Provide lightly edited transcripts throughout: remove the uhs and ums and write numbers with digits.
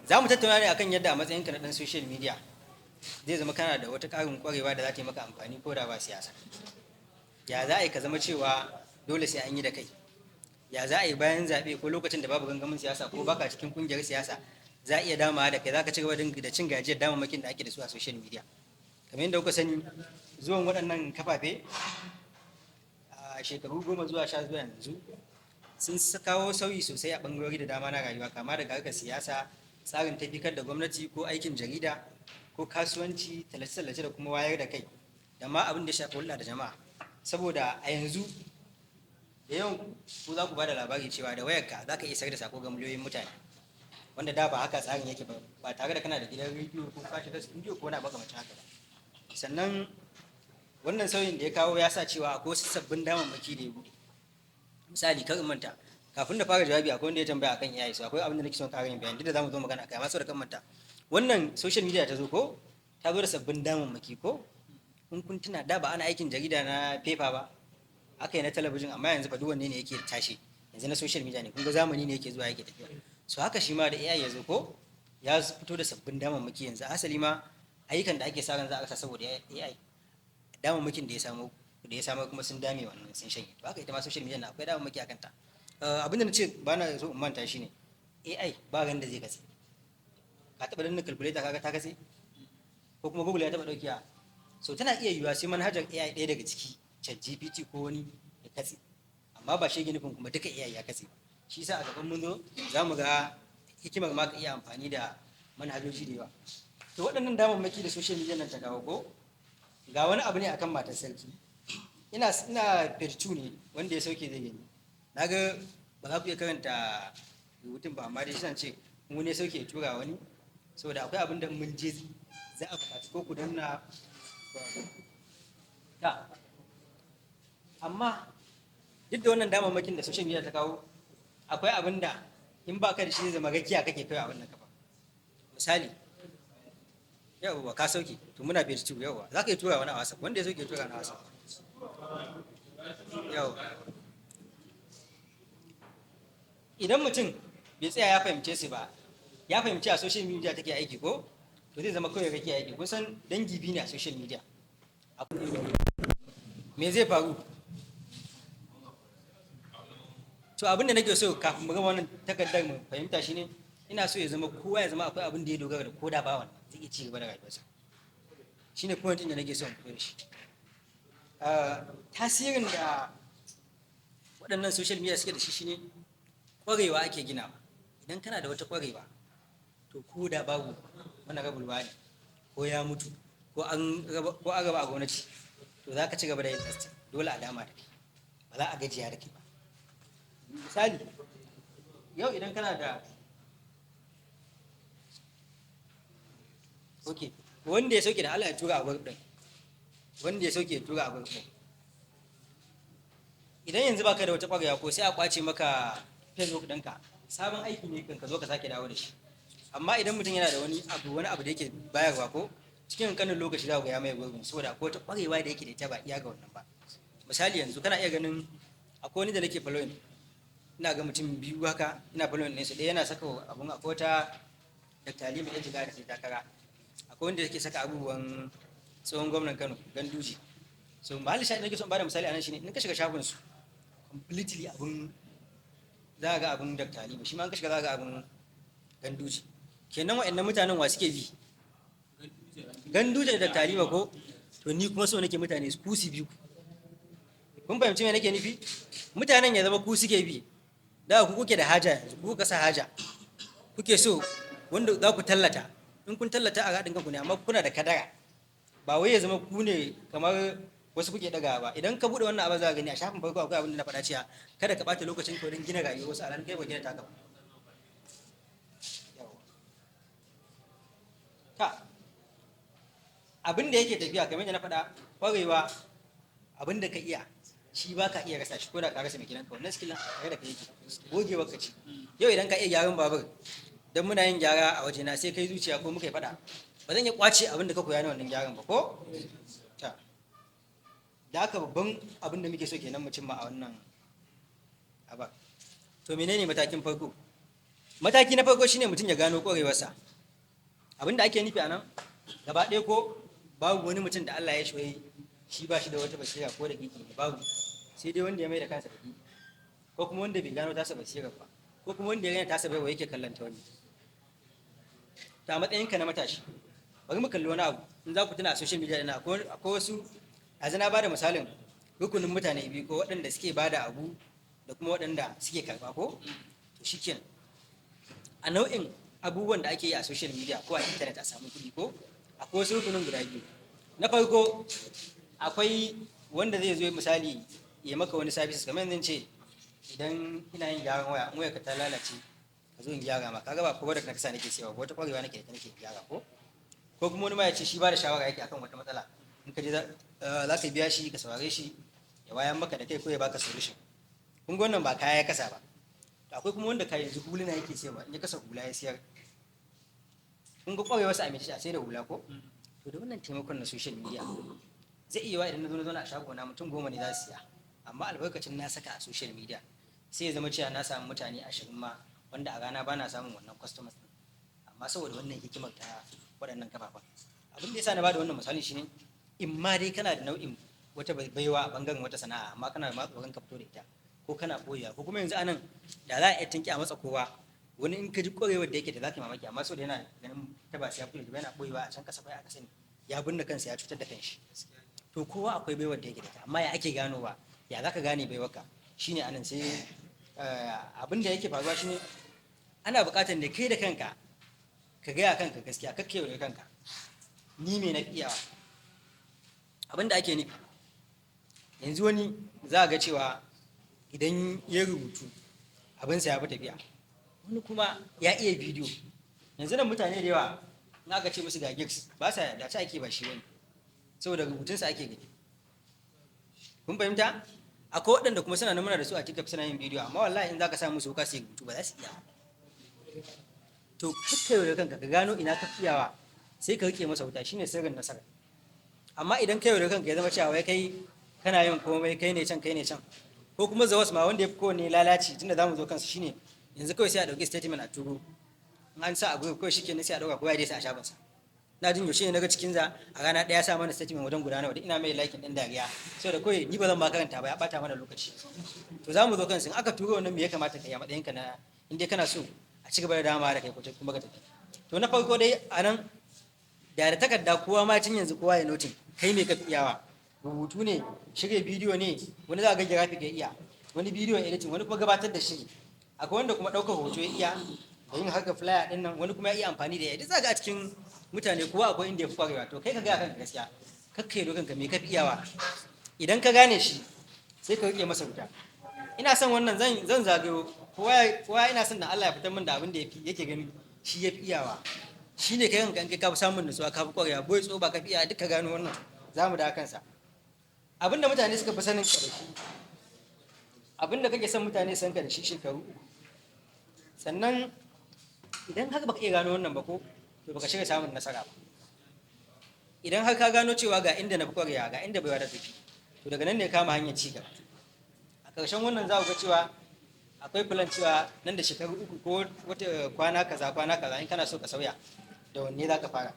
Za mu tattauna ne akan yadda a matsayinka na ɗan social media zai zama kana da wata ƙarin ƙwarewa da za ta yi maka amfani ko da ba siyasa. Ya za a yi ka zama cewa dole sai an yi da kai? Ya za a yi bayan zaɓe ko lokacin da babu gangamin siyasa ko baka cikin ƙungiyar siyasa za a iya damawa da kai, za ka ci gaba da cin gajiyar damammakin da ake da su a social media? Kamar yadda kuka sani, zuwan waɗannan kafafe a shekaru 10 zuwa 10 zuwa yanzu sun kawo sauyi sosai a ɓangarori da dama na rayuwa, kama daga harkar siyasa, tsarin tafikar da gwamnati ko aikin jarida ko kasuwanci, tallace-tallace da kuma wayar da kai, da ma abin da ya shafi hulɗa da jama'a. Saboda a yanzu da yawan ku za ku ba da labari cewa da wayarka za ka iya isar da sako ga miliyoyin mutane, wanda da ba haka tsarin yake ba, ba tare da kana da gidan rediyo ko ka shiga studio ko wani abu makamancin haka ba. Sannan wannan sauyin da ya kawo ya sa cewa akwai wasu sabbin damammaki da ya buɗe. Misali, kar in manta, kafin na fara jawabi akwai wanda ya tambaya akan AI, so akwai abin da nake son ƙara yin bayani, duk da zamu zo magana akai, amma saboda kan manta. Wannan social media ta zo ko ta zo da sabbin damammaki ko in kun tuna, da ba ana aikin jarida na paper ba, aka yi na talabijin, amma yanzu fa duk wanne ne yake tashi? Yanzu na social media ne. Kun ga zamani ne yake zuwa yake tafiya. So haka shi ma da AI ya zo ko ya fito da sabbin damammaki. Yanzu asali ma ayyukan da ake sa ran za a rasa saboda AI, damammakin da ya samu kuma sun dame wannan, sun shanye. To haka ita ma social media na akwai damammaki akan ta. Abin da na ce ba na so in manta shine AI ba ran da zai katse. Ka taɓa danna calculator kaga ta katse, ko kuma Google ya taɓa ɗaukiya? So tana iya yiwuwa sai manhajar AI ɗaya daga ciki, ChatGPT ko wani, ya katse, amma ba shi nufin kuma duka AI ya katse ba. Shi yasa a gaban mun zo za mu ga hikimar ma ka iya amfani da manhajoji da yawa. To waɗannan damammaki da social media nan ta kawo ko, ga wani abu ne akan matar sarki. Ina page 2 ne, wanda ya sauke zai gani. Na ga ba za ku iya karanta rubutun ba, amma dai shi ce in wani ya sauke ya tura wani, saboda akwai abin da mun je za a buƙaci ko ku danna ta. Amma duk da wannan damammakin da social media ta kawo, akwai abin da in ba ka da shi zai zama rakiya kake kai a wannan kafa. Misali, yawwa, ka sauke, to muna page 2. Yawwa, za ka yi tura wani a WhatsApp, wanda ya sauke tura na WhatsApp. Yawwa, idan mutum bai tsaya ya fahimce su ba, ya fahimci a social media take aiki ko, to zai zama kawai kake aiki. Kun san dangi biyu ne a social media. Me zai faru? To abin da nake so kafin mu gama wannan takardar mu fahimta shine, ina so ya zama kowa ya zama akwai abin da ya dogara da koda ba wannan zai iya ci gaba da rayuwarsa. Shine point din da nake so in fito da shi. Tasirin da waɗannan social media suke da shi shine ƙwarewa ake ginawa. Idan kana da wata ƙwarewa, to ko da babu wani rabulwa ne ko ya mutu ko an raba a gwamnati, to za ka ci gaba da yin testing. Dole a dama da kai, ba za a gajiya da kai ba. Misali, yau idan kana da, ok, wanda ya sauke da Allah ya tura a group din, wanda ya sauke ya tura a group din. Idan yanzu baka da wata ƙwarewa ko sai a kwace maka Facebook ɗinka, sabon aiki ne kan ka zo ka sake dawo da shi. Amma idan mutum yana da wani abu da yake bayarwa ko, cikin ƙanƙanin lokaci za ku ga ya maye gurbin, saboda akwai wata ƙwarewa da yake da ita ba iya ga wannan ba. Misali, yanzu kana iya ganin akwai wani da nake following, ina ga mutum biyu haka ina following ɗinsu. Ɗaya yana saka abun, akwai wata Dr. Halima Yar Jigawa da ta takara, akwai wanda yake saka abubuwan tsohon gwamnan Kano, Ganduje. So mahallin shahid nake son bada misali anan shine, in ka shiga shafin su completely, abun za ga abun Dr. Halima, shi ma in ka shiga za ga abun Ganduje. Kenan wa'annan mutanen wa suke bi? Ganduje da Dr. Halima ko? To ni kuma so nake mutane ku su bi ku. Kun fahimci me nake nufi? Mutanen ya zama ku suke bi, da ku kuke da haja. Yanzu ku kuka sa haja kuke so wanda za ku tallata. In kun tallata a raɗin kanku ne, amma kuna da kadara, ba wai ya zama ku ne kamar wasu kuke ɗaga ba. Idan ka buɗe wannan abu, za ka gani a shafin farko akwai abin da na faɗa cewa kada ka ɓata lokacin ka wurin gina rayuwar wasu alhalin kai ba gina taka ba. Ta abin da yake tafiya, kamar yadda na faɗa, ƙwarewa, abin da ka iya shi ba ka iya rasa shi ko da ka rasa mai gidanka. Wannan skill tare da kai yake, gogewar ka ce. Yau idan ka iya gyaran babur, dan muna yin gyara a wajena, sai kai zuciya ko muka yi faɗa, ba zan iya kwace abin da ka koya na wannan gyaran ba ko. Ta da haka babban abin da muke so kenan mu cimma a wannan abar. To menene matakin farko? Mataki na farko shine mutum ya gano ƙwarewarsa. Abin da ake nufi a nan, gaba ɗaya ko babu wani mutum da Allah ya shi shi ba shi da wata basira ko da kiki, babu, sai dai wanda ya mai da kansa da kiki, ko kuma wanda bai gano tasa basirar ba, ko kuma wanda ya raina tasa baiwa yake kallon ta wani. Ta matsayinka na matashi, bari mu kalli wani abu. In za ku tuna, a social media ɗina akwai wasu a na bada misalin rukunin mutane biyu, ko waɗanda suke bada abu da kuma waɗanda suke karɓa, ko? To shikenan, a nau'in abubuwan da ake yi a social media ko a internet a samu kuɗi, ko akwai wasu rukunin guda biyu. Na farko, akwai wanda zai zo misali ya maka wani service, kamar yanzu ce idan ina yin gyaran waya, in wayarka ta lalace ka zo in gyara ma, kaga ba product na kasa nake sayarwa ba, wata kwarewa nake da nake gyara. Ko kuma wani ma ya ce shi ba da shawara yake akan wata matsala, in ka je za ka biya shi ka saurare shi ya wayan maka da kai ko ya baka solution. Kun ga wannan ba kaya ya kasa ba. To akwai kuma wanda yanzu huluna yake sayarwa. In ya kasa hula ya siyar, kun ga kwarewarsa a mai a sai da hula, ko? To da wannan taimakon na social media, zai iya wa idan na zo na zauna a shago na, mutum 10 ne za su siya, amma albarkacin na saka a social media sai ya zama cewa na samu mutane 20 ma, wanda a rana ba na samun wannan customers din, amma saboda wannan hikimar ta waɗannan kafafen. Abin da yasa na bada wannan misali shine, in ma dai kana da nau'in wata baiwa a bangaren wata sana'a, amma kana ma tsoron ka fito da ita, ko kana boyewa, ko kuma yanzu anan da za a iya tinki a matsa kowa, wani in ka ji ƙwarewar da yake da za ka yi mamaki, amma saboda yana ganin ta ba sai ya fito da, yana boyewa a can kasa bai a kasa ne, ya binne kansa, ya cutar da kanshi. To kowa akwai baiwar da yake da ita, amma ya ake ganowa? Ya za ka gane baiwarka? Shine anan sai abin da yake faruwa shine, ana buƙatar da kai da kanka ka gaya kanka gaskiya, kakka yaudare kanka. Ni me na fi iyawa? Abin da ake nufi, yanzu wani za a ga cewa idan ya rubutu abinsa ya fi tafiya, wani kuma ya iya bidiyo. Yanzu nan mutane da yawa in aka ce musu ga gigs, ba sa yarda, ta ake ba shi wani, saboda rubutunsa ake gani. Kun fahimta? Akwai waɗanda kuma suna nan, muna da su a TikTok, suna yin bidiyo, amma wallahi in zaka sa musu wuka su yi rubutu ba za su iya. To kakka yaudare kanka, ka gano ina ka fi iyawa sai ka rike masa wuta, shine sirrin nasara. Amma idan ka yaudare kanka ya zama cewa wai kai kana yin komai, kai ne can, kai ne can, ko kuma zawas ma wanda ya fi kowanne lalaci, tunda za mu zo kansu, shine yanzu kawai sai a ɗauki statement a turo. In an sa a group kawai shikenan, sai a ɗauka, kowa ya dai sa a shafinsa. Na jin yaushe ne naga cikin za a rana ɗaya sa mana statement wajen guda nawa, ina mai liking ɗin dariya, saboda kawai ni ba zan ma karanta ba, ya ɓata mana lokaci. To za mu zo kansu. In aka turo wannan, me ya kamata ka yi a matsayinka na in dai kana so a ci gaba da dama da kai ko kuma ka tafi? To na farko dai a nan da takarda, kowa ma tun yanzu kowa ya noting, kai me ka fi iyawa? Rubutu ne? Shirya bidiyo ne? Wani za ga graphic ya iya, wani bidiyo editing, wani kuma gabatar da shiri, akwai wanda kuma ɗaukar hoto ya iya da yin harkar flyer ɗin nan, wani kuma ya iya amfani da ya. Duk za ga a cikin mutane kowa akwai inda ya fi kwarewa. To kai ka gaya kanka gaskiya, kakka yi kanka, me ka fi iyawa? Idan ka gane shi sai ka rike masa wuta. Ina son wannan zan zagayo kowa, ina son da Allah ya fitar min da abin da yafi yake gani shi ya fi iyawa. Shi ne kai kanka in kai ka fi samun nutsuwa, ka fi kwarewa, boy tso ba ka fi iya, duka gano wannan za mu da kansa. Abin da mutane suka fi sanin ka da shi, abin da kake son mutane san ka da shi shekaru 3. Sannan idan har baka iya gano wannan ba, ko to baka shirya samun nasara ba. Idan har ka gano cewa ga inda na fi kwarewa, ga inda baiwa ta tafi, to daga nan ne kama hanyar ci gaba. A ƙarshen wannan za ku ga cewa akwai plan, cewa nan da shekaru 3 ko wata kwana kaza, kwana kaza, in kana so ka sauya, da wanne za ka fara?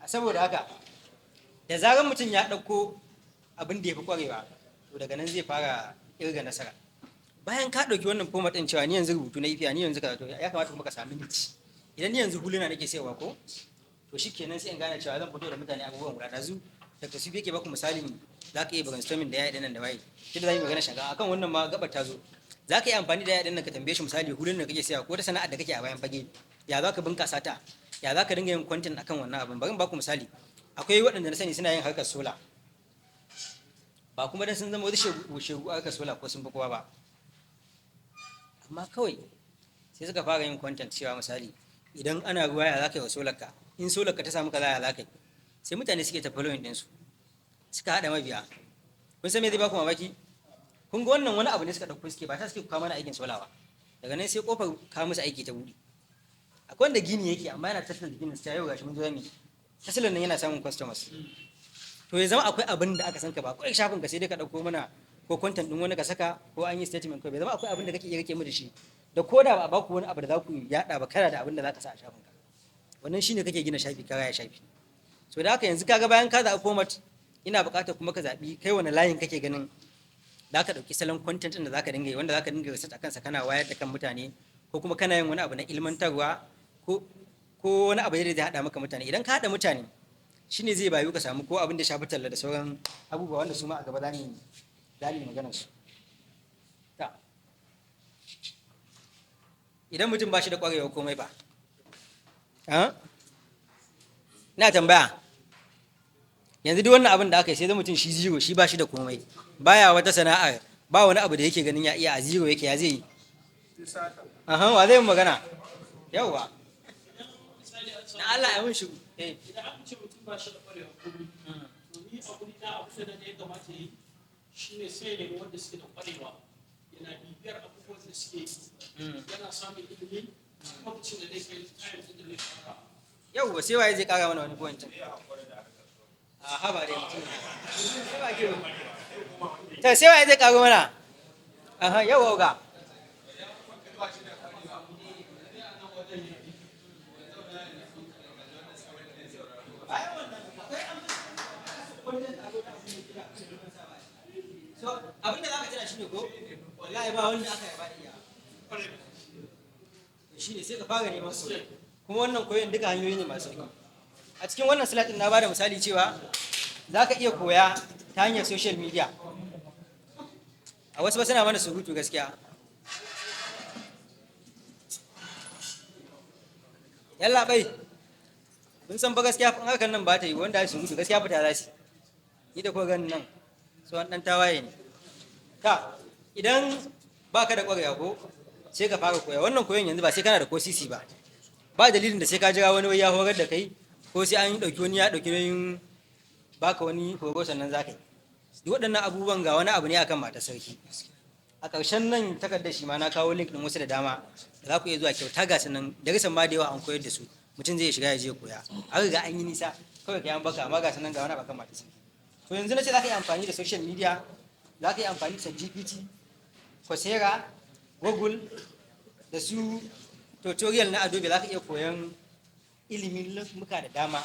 A saboda haka, da zarar mutum ya ɗauko abin da ya fi kwarewa, to daga nan zai fara irga nasara. Bayan ka ɗauki wannan format ɗin cewa ni yanzu rubutu na ifiya, ni yanzu karatu, ya kamata kuma ka sami niche. Idan ni yanzu huluna nake sayarwa, ko to shikenan, sai in gane cewa zan fito da mutane abubuwan guda. Ɗazu Dr. Sufi yake baku misalin za ka iya brainstorming da ya nan da waye tunda za mu yi magana shaga akan wannan ma gabar ta zo. Za ka yi amfani da ya nan ka tambaye shi, misali hulunan da kake sayarwa ko ta sana'ar da kake a bayan fage, ya za ka bunƙasa ta? Ya za ka dinga yin content akan wannan abin? Bari in baku misali. Akwai waɗanda na sani suna yin harkar solar, ba kuma dan sun zama wani shegu harkar solar ko sun fi kowa ba, amma kawai sai suka fara yin content cewa misali idan ana ruwa ya za ka yi wa solar ka, in solar ka ta samu kaza ya za ka yi. Sai mutane suke ta following ɗinsu, suka haɗa mabiya. Kun san me zai baku mamaki? Kun ga wannan wani abu ne suka ɗauko suke ba ta suke kawo mana aikin solar ba. Daga nan sai kofar kawo musu aiki ta buɗe. Akwai wanda gini yake, amma yana tattalin ginin, sai yau gashi mun zo mi tattalin nan, yana samun customers. To ya zama akwai abin da aka san ka, ba kawai shafin ka sai dai ka ɗauko mana ko content ɗin wani ka saka ko an yi statement kawai. Bai zama akwai abin da kake iya rike mu da shi. Da ko da ba a baku wani abu da za ku yaɗa ba, kana da abin da za ka sa a shafinka. Wannan shine kake gina shafi, ka raya shafi. So da haka yanzu kaga bayan ka zaɓi format, ina buƙatar kuma ka zaɓi kai wani layin kake ganin za ka ɗauki salon content ɗin da za ka dinga yi, wanda za ka dinga research akan sa, kana wayar da kan mutane, ko kuma kana yin wani abu na ilmantarwa, ko wani abu da zai haɗa maka mutane. Idan ka haɗa mutane, shine zai bayu ka samu ko abin da shafi talla da sauran abubuwa wanda su ma a gaba za mu yi maganar su. Ta idan mutum ba shi da ƙwarewa komai ba, ina tambaya yanzu, duk wannan abin da aka yi, sai zai mutum shi zero, shi ba shi da komai, baya wata sana'ar, ba wani abu da yake ganin ya iya, a zero yake, ya zai yi? Aha, wa zai yi magana? Yauwa, na Allah ya mun shigo, eh. Idan aka ce mutum ba shi da ƙwarewa komai, to ni a guri na, abu da ya kamata yi shine sai ya nemi wanda suke da ƙwarewa, yana bibiyar abubuwan da suke yi, yana samun ilimi lokacin da zai kai time din da zai fara. Yauwa, sai waye zai kara mana wani point? A haba dai mutum, to sai waye zai karo mana? Aha, yauwa ga. So abin da za ka tana shine ko wallahi ba wanda aka yaba da iya shine, sai ka fara neman koyo. Kuma wannan koyon duka hanyoyi ne masu sauki. A cikin wannan slide din na bada misali cewa za ka iya koya ta hanyar social media. A wasu ba suna mana surutu gaskiya. Yalla bai, kun san fa gaskiya in hakan nan ba ta yi, wanda ya surutu gaskiya fita za su ni da kuka ganin nan tsohon dan tawaye ne. Ta idan baka da ƙwarewa ko, sai ka fara koya. Wannan koyon yanzu ba sai kana da ko sisi ba. Ba dalilin da sai ka jira wani wai ya horar da kai, ko sai an ɗauki wani ya ɗauki nauyin baka wani horo sannan za ka yi duk waɗannan abubuwan. Ga wani abu ne akan matar sarki a ƙarshen nan takardar, shi ma na kawo link ɗin wasu da dama da za ku iya zuwa kyauta. Ga sanan darussan ma da yawa an koyar da su, mutum zai shiga ya je koya. An riga an yi nisa, kawai ka yi an baka. Amma ga sanan, ga wani abu akan matar sarki. To yanzu na ce za ka yi amfani da social media, za ka yi amfani da GPT, Coursera, Google da su tutorial na Adobe, za ka iya koyan ilimin muka da dama.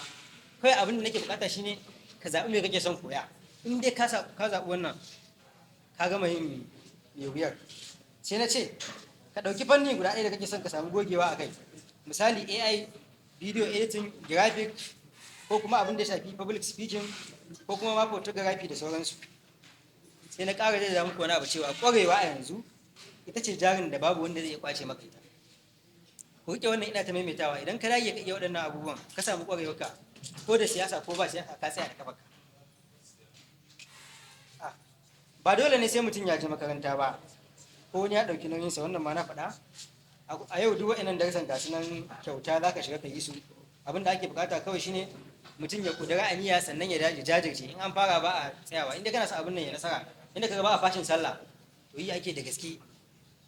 Kawai abin da nake bukata shine ka zaɓi me kake son koya. In dai ka zaɓi wannan, ka gama yin mai wuyar. Sai na ce ka ɗauki fanni guda ɗaya da kake son ka samu gogewa a kai, misali AI, video editing, graphic, ko kuma abin da ya shafi public speaking, ko kuma ma photography da sauransu. Sai na ƙara da muku wani abu cewa ƙwarewa a yanzu ita ce jarin da babu wanda zai iya kwace maka ita. Ku riƙe wannan, ina ta maimaitawa. Idan ka dage ka iya waɗannan abubuwan, ka samu ƙwarewarka, ko da siyasa ko ba siyasa, ka tsaya da kafarka. Ba dole ne sai mutum ya je makaranta ba ko wani ya ɗauki nauyinsa. Wannan ma na faɗa. A yau duk waɗannan darussan gasu nan kyauta, za ka shiga ka yi su. Abin da ake bukata kawai shine mutum ya kudura aniya, sannan ya jajirce. In an fara ba a tsayawa. Inda kana son abin nan ya nasara, inda kaga ba a fashin sallah, to yi ake da gaske.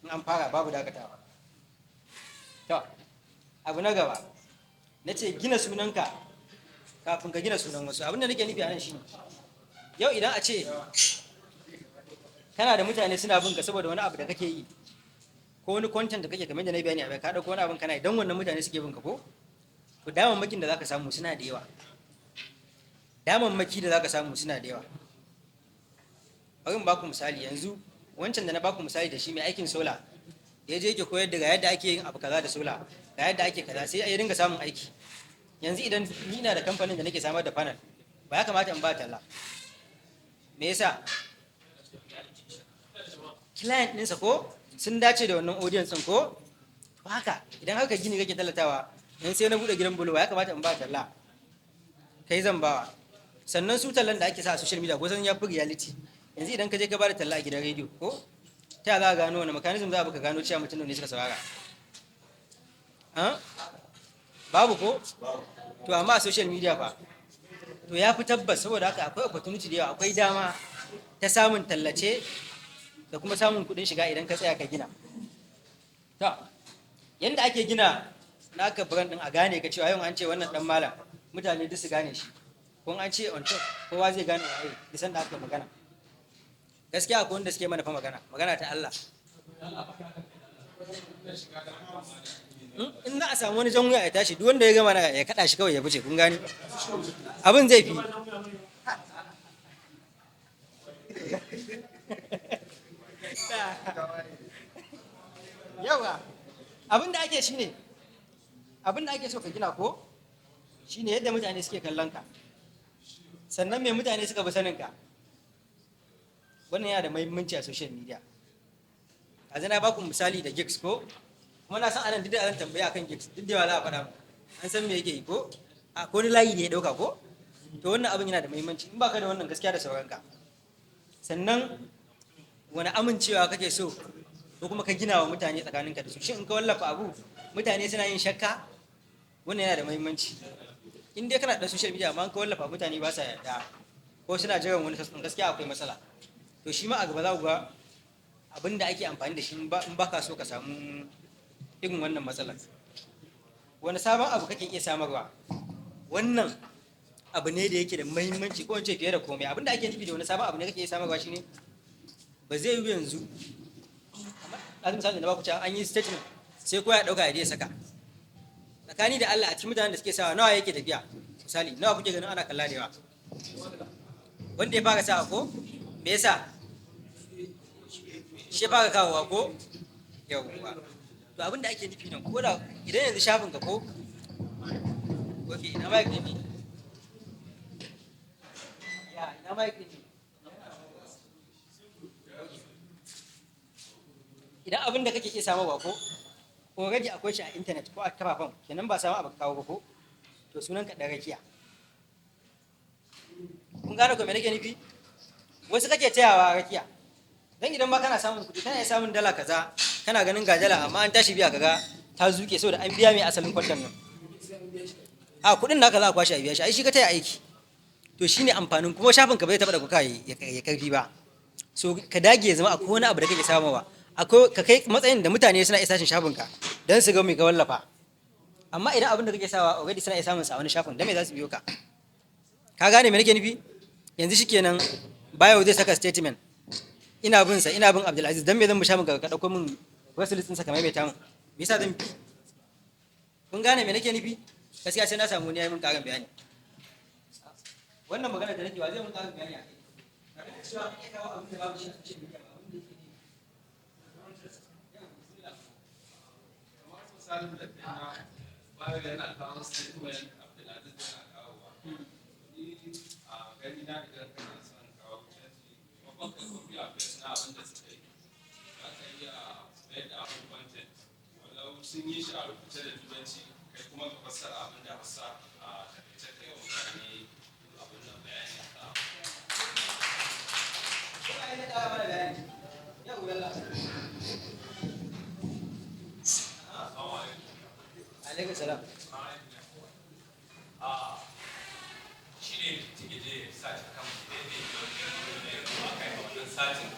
In an fara babu dakatawa. To abu na gaba na ce gina sunanka kafin ka gina sunan wasu. Abin da nake nufi a nan shine, yau idan a ce kana da mutane suna bin ka saboda wani abu da kake yi ko wani content da kake, kamar da na bayani a baya, ka dauko wani abin kana yi don wannan mutane suke bin ka ko, to damammakin da zaka samu suna da yawa. Damammaki da zaka samu suna da yawa. Bari in baku misali. Yanzu wancan da na baku misali da shi, mai aikin solar, da ya je yake koyar da ga yadda ake yin abu kaza da solar, ga yadda ake kaza, sai ya dinga samun aiki. Yanzu idan ni ina da kamfanin da nake samar da panel, ba ya kamata in ba talla? Me yasa? Client ɗinsa ko sun dace da wannan audience ɗin ko. To haka idan haka gini kake tallatawa, yanzu sai na buɗe gidan bulo, ba ya kamata in ba talla? Kai zan bawa. Sannan su tallan da ake sa a social media ko san ya fi reality. Yanzu idan ka je ka bada talla a gidan rediyo ko, ta za a gano? Wani mechanism za a ka gano cewa mutum ne suka saurara? Babu ko. To amma a social media fa, to ya fi tabbas. Saboda haka akwai opportunity da yawa, akwai dama ta samun tallace da kuma samun kuɗin shiga idan ka tsaya ka gina. To yanda ake gina naka brand din, a gane ka cewa yau an ce wannan dan malam, mutane duk su gane shi, ko an ce on top, kowa zai gane waye duk sanda aka magana. Gaskiya akwai wanda suke mana fa magana, magana ta Allah. In za a samu wani jan wuya ya tashi, duk wanda ya gama na ya kada shi kawai ya fice. Kun gani, abin zai fi. Yawa, abin da ake shine, abin da ake so ka gina ko shine yadda mutane suke kallon ka, sannan me mutane suka fi sanin ka. Wannan yana da muhimmanci a social media. A na baku misali da gigs ko, kuma na san anan duk da zan tambaya akan gigs, duk da yawa za a faɗa mu an san me yake yi ko a ko ni layi ne ya ɗauka ko. To wannan abin yana da muhimmanci. In baka da wannan, gaskiya da sauranka. Sannan wani amincewa kake so ko kuma ka gina wa mutane tsakaninka da su? Shin in ka wallafa abu mutane suna yin shakka? Wannan yana da muhimmanci. In dai kana da social media amma in ka wallafa mutane ba sa yarda ko suna jiran wani sassan, gaskiya akwai matsala. To shi ma a gaba za ku ga abin da ake amfani da shi in ba ka so ka samu irin wannan matsalar. Wani sabon abu kake iya samarwa? Wannan abu ne da yake da muhimmanci, ko in ce fiye da komai. Abin da ake nufi da wani sabon abu ne kake iya samarwa shine ba zai yi yanzu kamar ɗazu misali da ba ku cewa an yi statement sai kowa ya ɗauka ya je ya saka. Tsakani da Allah, a cikin mutanen da suke sawa, nawa yake tafiya? Misali, nawa kuke ganin ana kalla da yawa? Wanda ya fara sawa ko me yasa shi ya fara kawowa ko? Yawwa, to abin da ake nufi nan, ko da idan yanzu shafin ka ko, okay, ina mic ne? Ya, ina mic ne? Idan abin da kake iya samarwa ko already akwai shi a internet ko a kafafen, kenan ba samu abu ka kawo ba ko, to sunan ka ɗan rakiya. Kun gane ko me nake nufi? Wasu kake tayawa rakiya. Dan idan ma kana samun kuɗi, kana iya samun dala kaza, kana ganin ga dala, amma an tashi biya kaga ta zuke saboda an biya mai asalin kwantan nan. A kuɗin naka za a kwashe a biya shi, ai shi ka taya aiki. To shine amfanin kuma shafin ka bai taɓa da kuka ya karfi ba. So ka dage ya zama akwai wani abu da kake samarwa, akwai ka kai matsayin da mutane suna isa shafin ka don su ga mai ka wallafa. Amma idan abin da kake sawa already suna iya samun sa a wani shafin, dan me za su biyo ka? Ka gane me nake nufi? Yanzu shikenan, bayo zai saka statement, ina bin sa, ina bin Abdulaziz, dan me zan bi shafin ka? Ka dauko min wasu list ɗinsa ka maimaita min, me yasa zan bi? Kun gane me nake nufi? Gaskiya sai na samu wani ya yi min ƙarin bayani. Wannan magana da nake, wa zai mun ƙarin bayani a kai? Tare da cewa iya kawo abin da babu shi a social media ba, abin da yake ne. Kamar misalin da kai na bayo yana kawo statement, Abdulaziz yana kawowa, ni a gani na, idan kana son kawo canji, maimakon kai copy and paste na abin da suka yi, za ka iya mayar da abin content, walau sun yi shi a rubuce da Turanci, kai kuma ka fassara abin da Hausa a takaice, kai wa mutane abin nan bayani a kan abu. Kuma ai zai ƙara mana bayani. Yau yalla. Assalamu alaikum. Alaikum salam. Shi ne mutum ya je ya search akan menene ne aka yi a wannan satin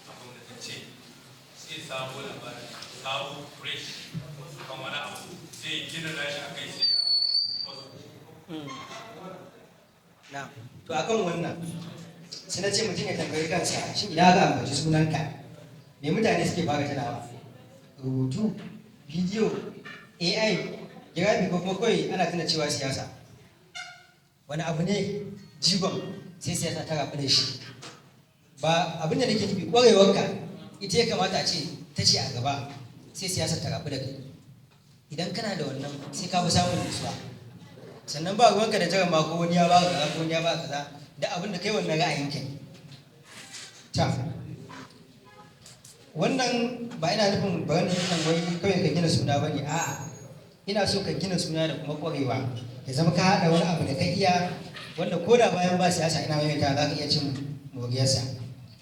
a gwamnatance, sai sabo labarin sabo fresh kan wani abu, sai ya gina nashi a kai, sai ya post. Na to akan wannan sai na ce mutum ya tambayi kansa, shin idan aka ambaci sunanka, me mutane suke fara tunawa? Rubutu, bidiyo, AI, graphic, ko kuma kawai ana tuna cewa siyasa? Wani abu ne jigon sai siyasa ta rabu da shi ba? Abin da nake nufi, ƙwarewarka ita ya kamata a ce ta ce a gaba, sai siyasa ta rabu da kai. Idan kana da wannan, sai ka fi samun nutsuwa. Sannan ba ruwanka da jiran ma ko wani ya baka kaza ko wani ya baka kaza, da abin da kai wannan ra'ayinka ne. Ta wannan ba ina nufin ba wannan nan wai kawai ka gina suna bane. A'a, ina so ka gina suna da kuma ƙwarewa, ya zama ka haɗa wani abu da ka iya wanda ko da bayan ba siyasa, ina maimaita, za ka iya cin moriyarsa.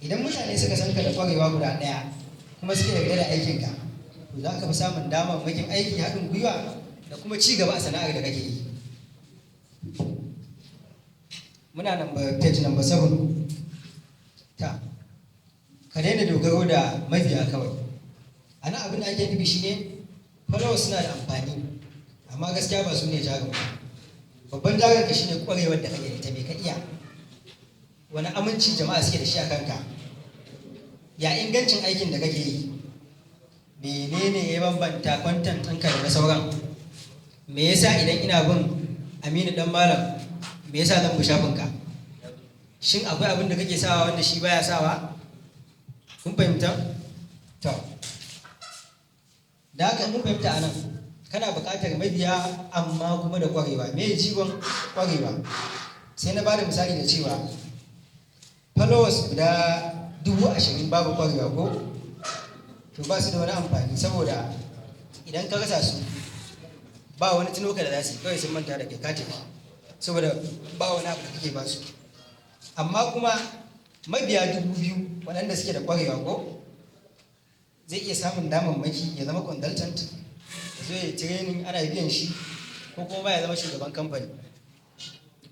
Idan mutane suka san ka da ƙwarewa guda ɗaya kuma suka yarda da aikinka, to za ka fi samun damar makin aiki, haɗin gwiwa da kuma ci gaba a sana'ar da kake yi. Muna number page number 7. Ta ka daina dogaro da mabiya kawai. A nan abin da ake nufi shine followers suna da amfani, amma gaskiya ba su ne jarin ba. Babban jarin ka shine kwarewar da kake da ita. Me ka iya? Wani aminci jama'a suke da shi a kanka? Ya ingancin aikin da kake yi? Menene ya bambanta content ɗinka da na sauran? Me yasa idan ina bin Aminu Dan Malam, me yasa zan bi shafinka? Shin akwai abin da kake sawa wanda shi baya sawa? Kun fahimta? To, da haka mun fahimta anan, kana buƙatar mabiya amma kuma da ƙwarewa. Me jigon ƙwarewa? Sai na bada misali da cewa followers guda 20,000 babu ƙwarewa ko, to ba su da wani amfani, saboda idan ka rasa su, ba wani tunoka da za su yi, kawai sun manta da kai, ka tafi, saboda ba wani abu da kake ba su. Amma kuma mabiya 2,000 waɗanda suke da ƙwarewa ko, zai iya samun damammaki ya zama consultant, ya zo ya training ana biyan shi, ko kuma ya zama shugaban kamfani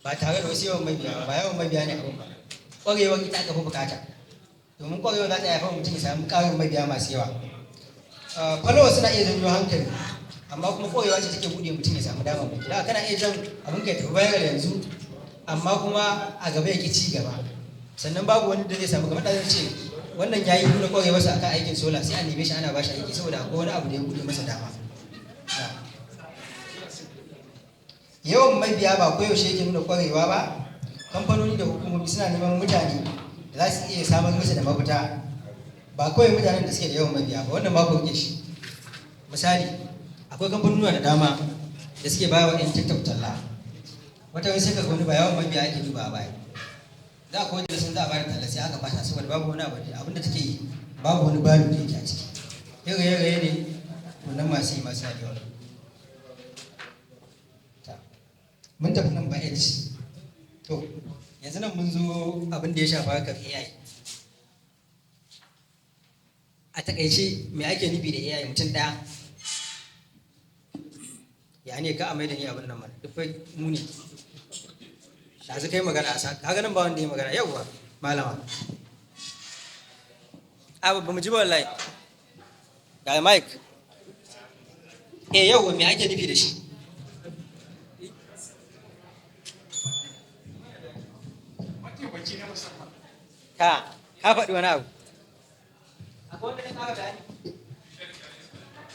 ba tare da wasu yawan mabiya ba. Yawan mabiya ne abin ba, ƙwarewar ita aka fi bukata, domin ƙwarewar za ta haifar mutum ya samu ƙarin mabiya masu yawa. Followers suna iya janyo hankali, amma kuma ƙwarewa ce take buɗe mutum ya samu damammaki. Da kana iya jan abin ka ya tafi viral yanzu, amma kuma a gaba ya ki ci gaba. Sannan babu wani da zai samu, kamar da zai ce wannan ya yi nuna ƙwarewarsa akan aikin solar, sai a neme shi ana ba shi aiki, saboda akwai wani abu da ya buɗe masa dama. Yawan mabiya ba koyaushe yake nuna ƙwarewa ba. Kamfanoni da hukumomi suna neman mutane da za su iya samar musu da mafita, ba kawai mutanen da suke da yawan mabiya ba. Wannan ma ku rike shi. Misali, akwai kamfanoni da dama da suke bayar wa 'yan TikTok talla. Wata wani sai ka wani ba yawan mabiya ake duba a baya. Za a wanda sun za a bayar talla, sai aka fasa, saboda babu wani abu abin da take yi, babu wani value da yake a ciki. Raye-raye ne wannan masu yi masu yawa. Mun tafi nan ba H. To, yanzu nan mun zo abin da ya shafa harkar AI. A takaice, me ake nufi da AI? Mutum ɗaya ya ne ka amai da ni abin nan mana, duk mu ne ɗazu kai magana a sa kaga nan ba wanda ya magana. Yauwa, malama, a ba mu ji ba wallahi. Ga mic. Eh, yauwa, me ake nufi da shi? Ka faɗi wani abu, akwai wanda ya ƙara bayani?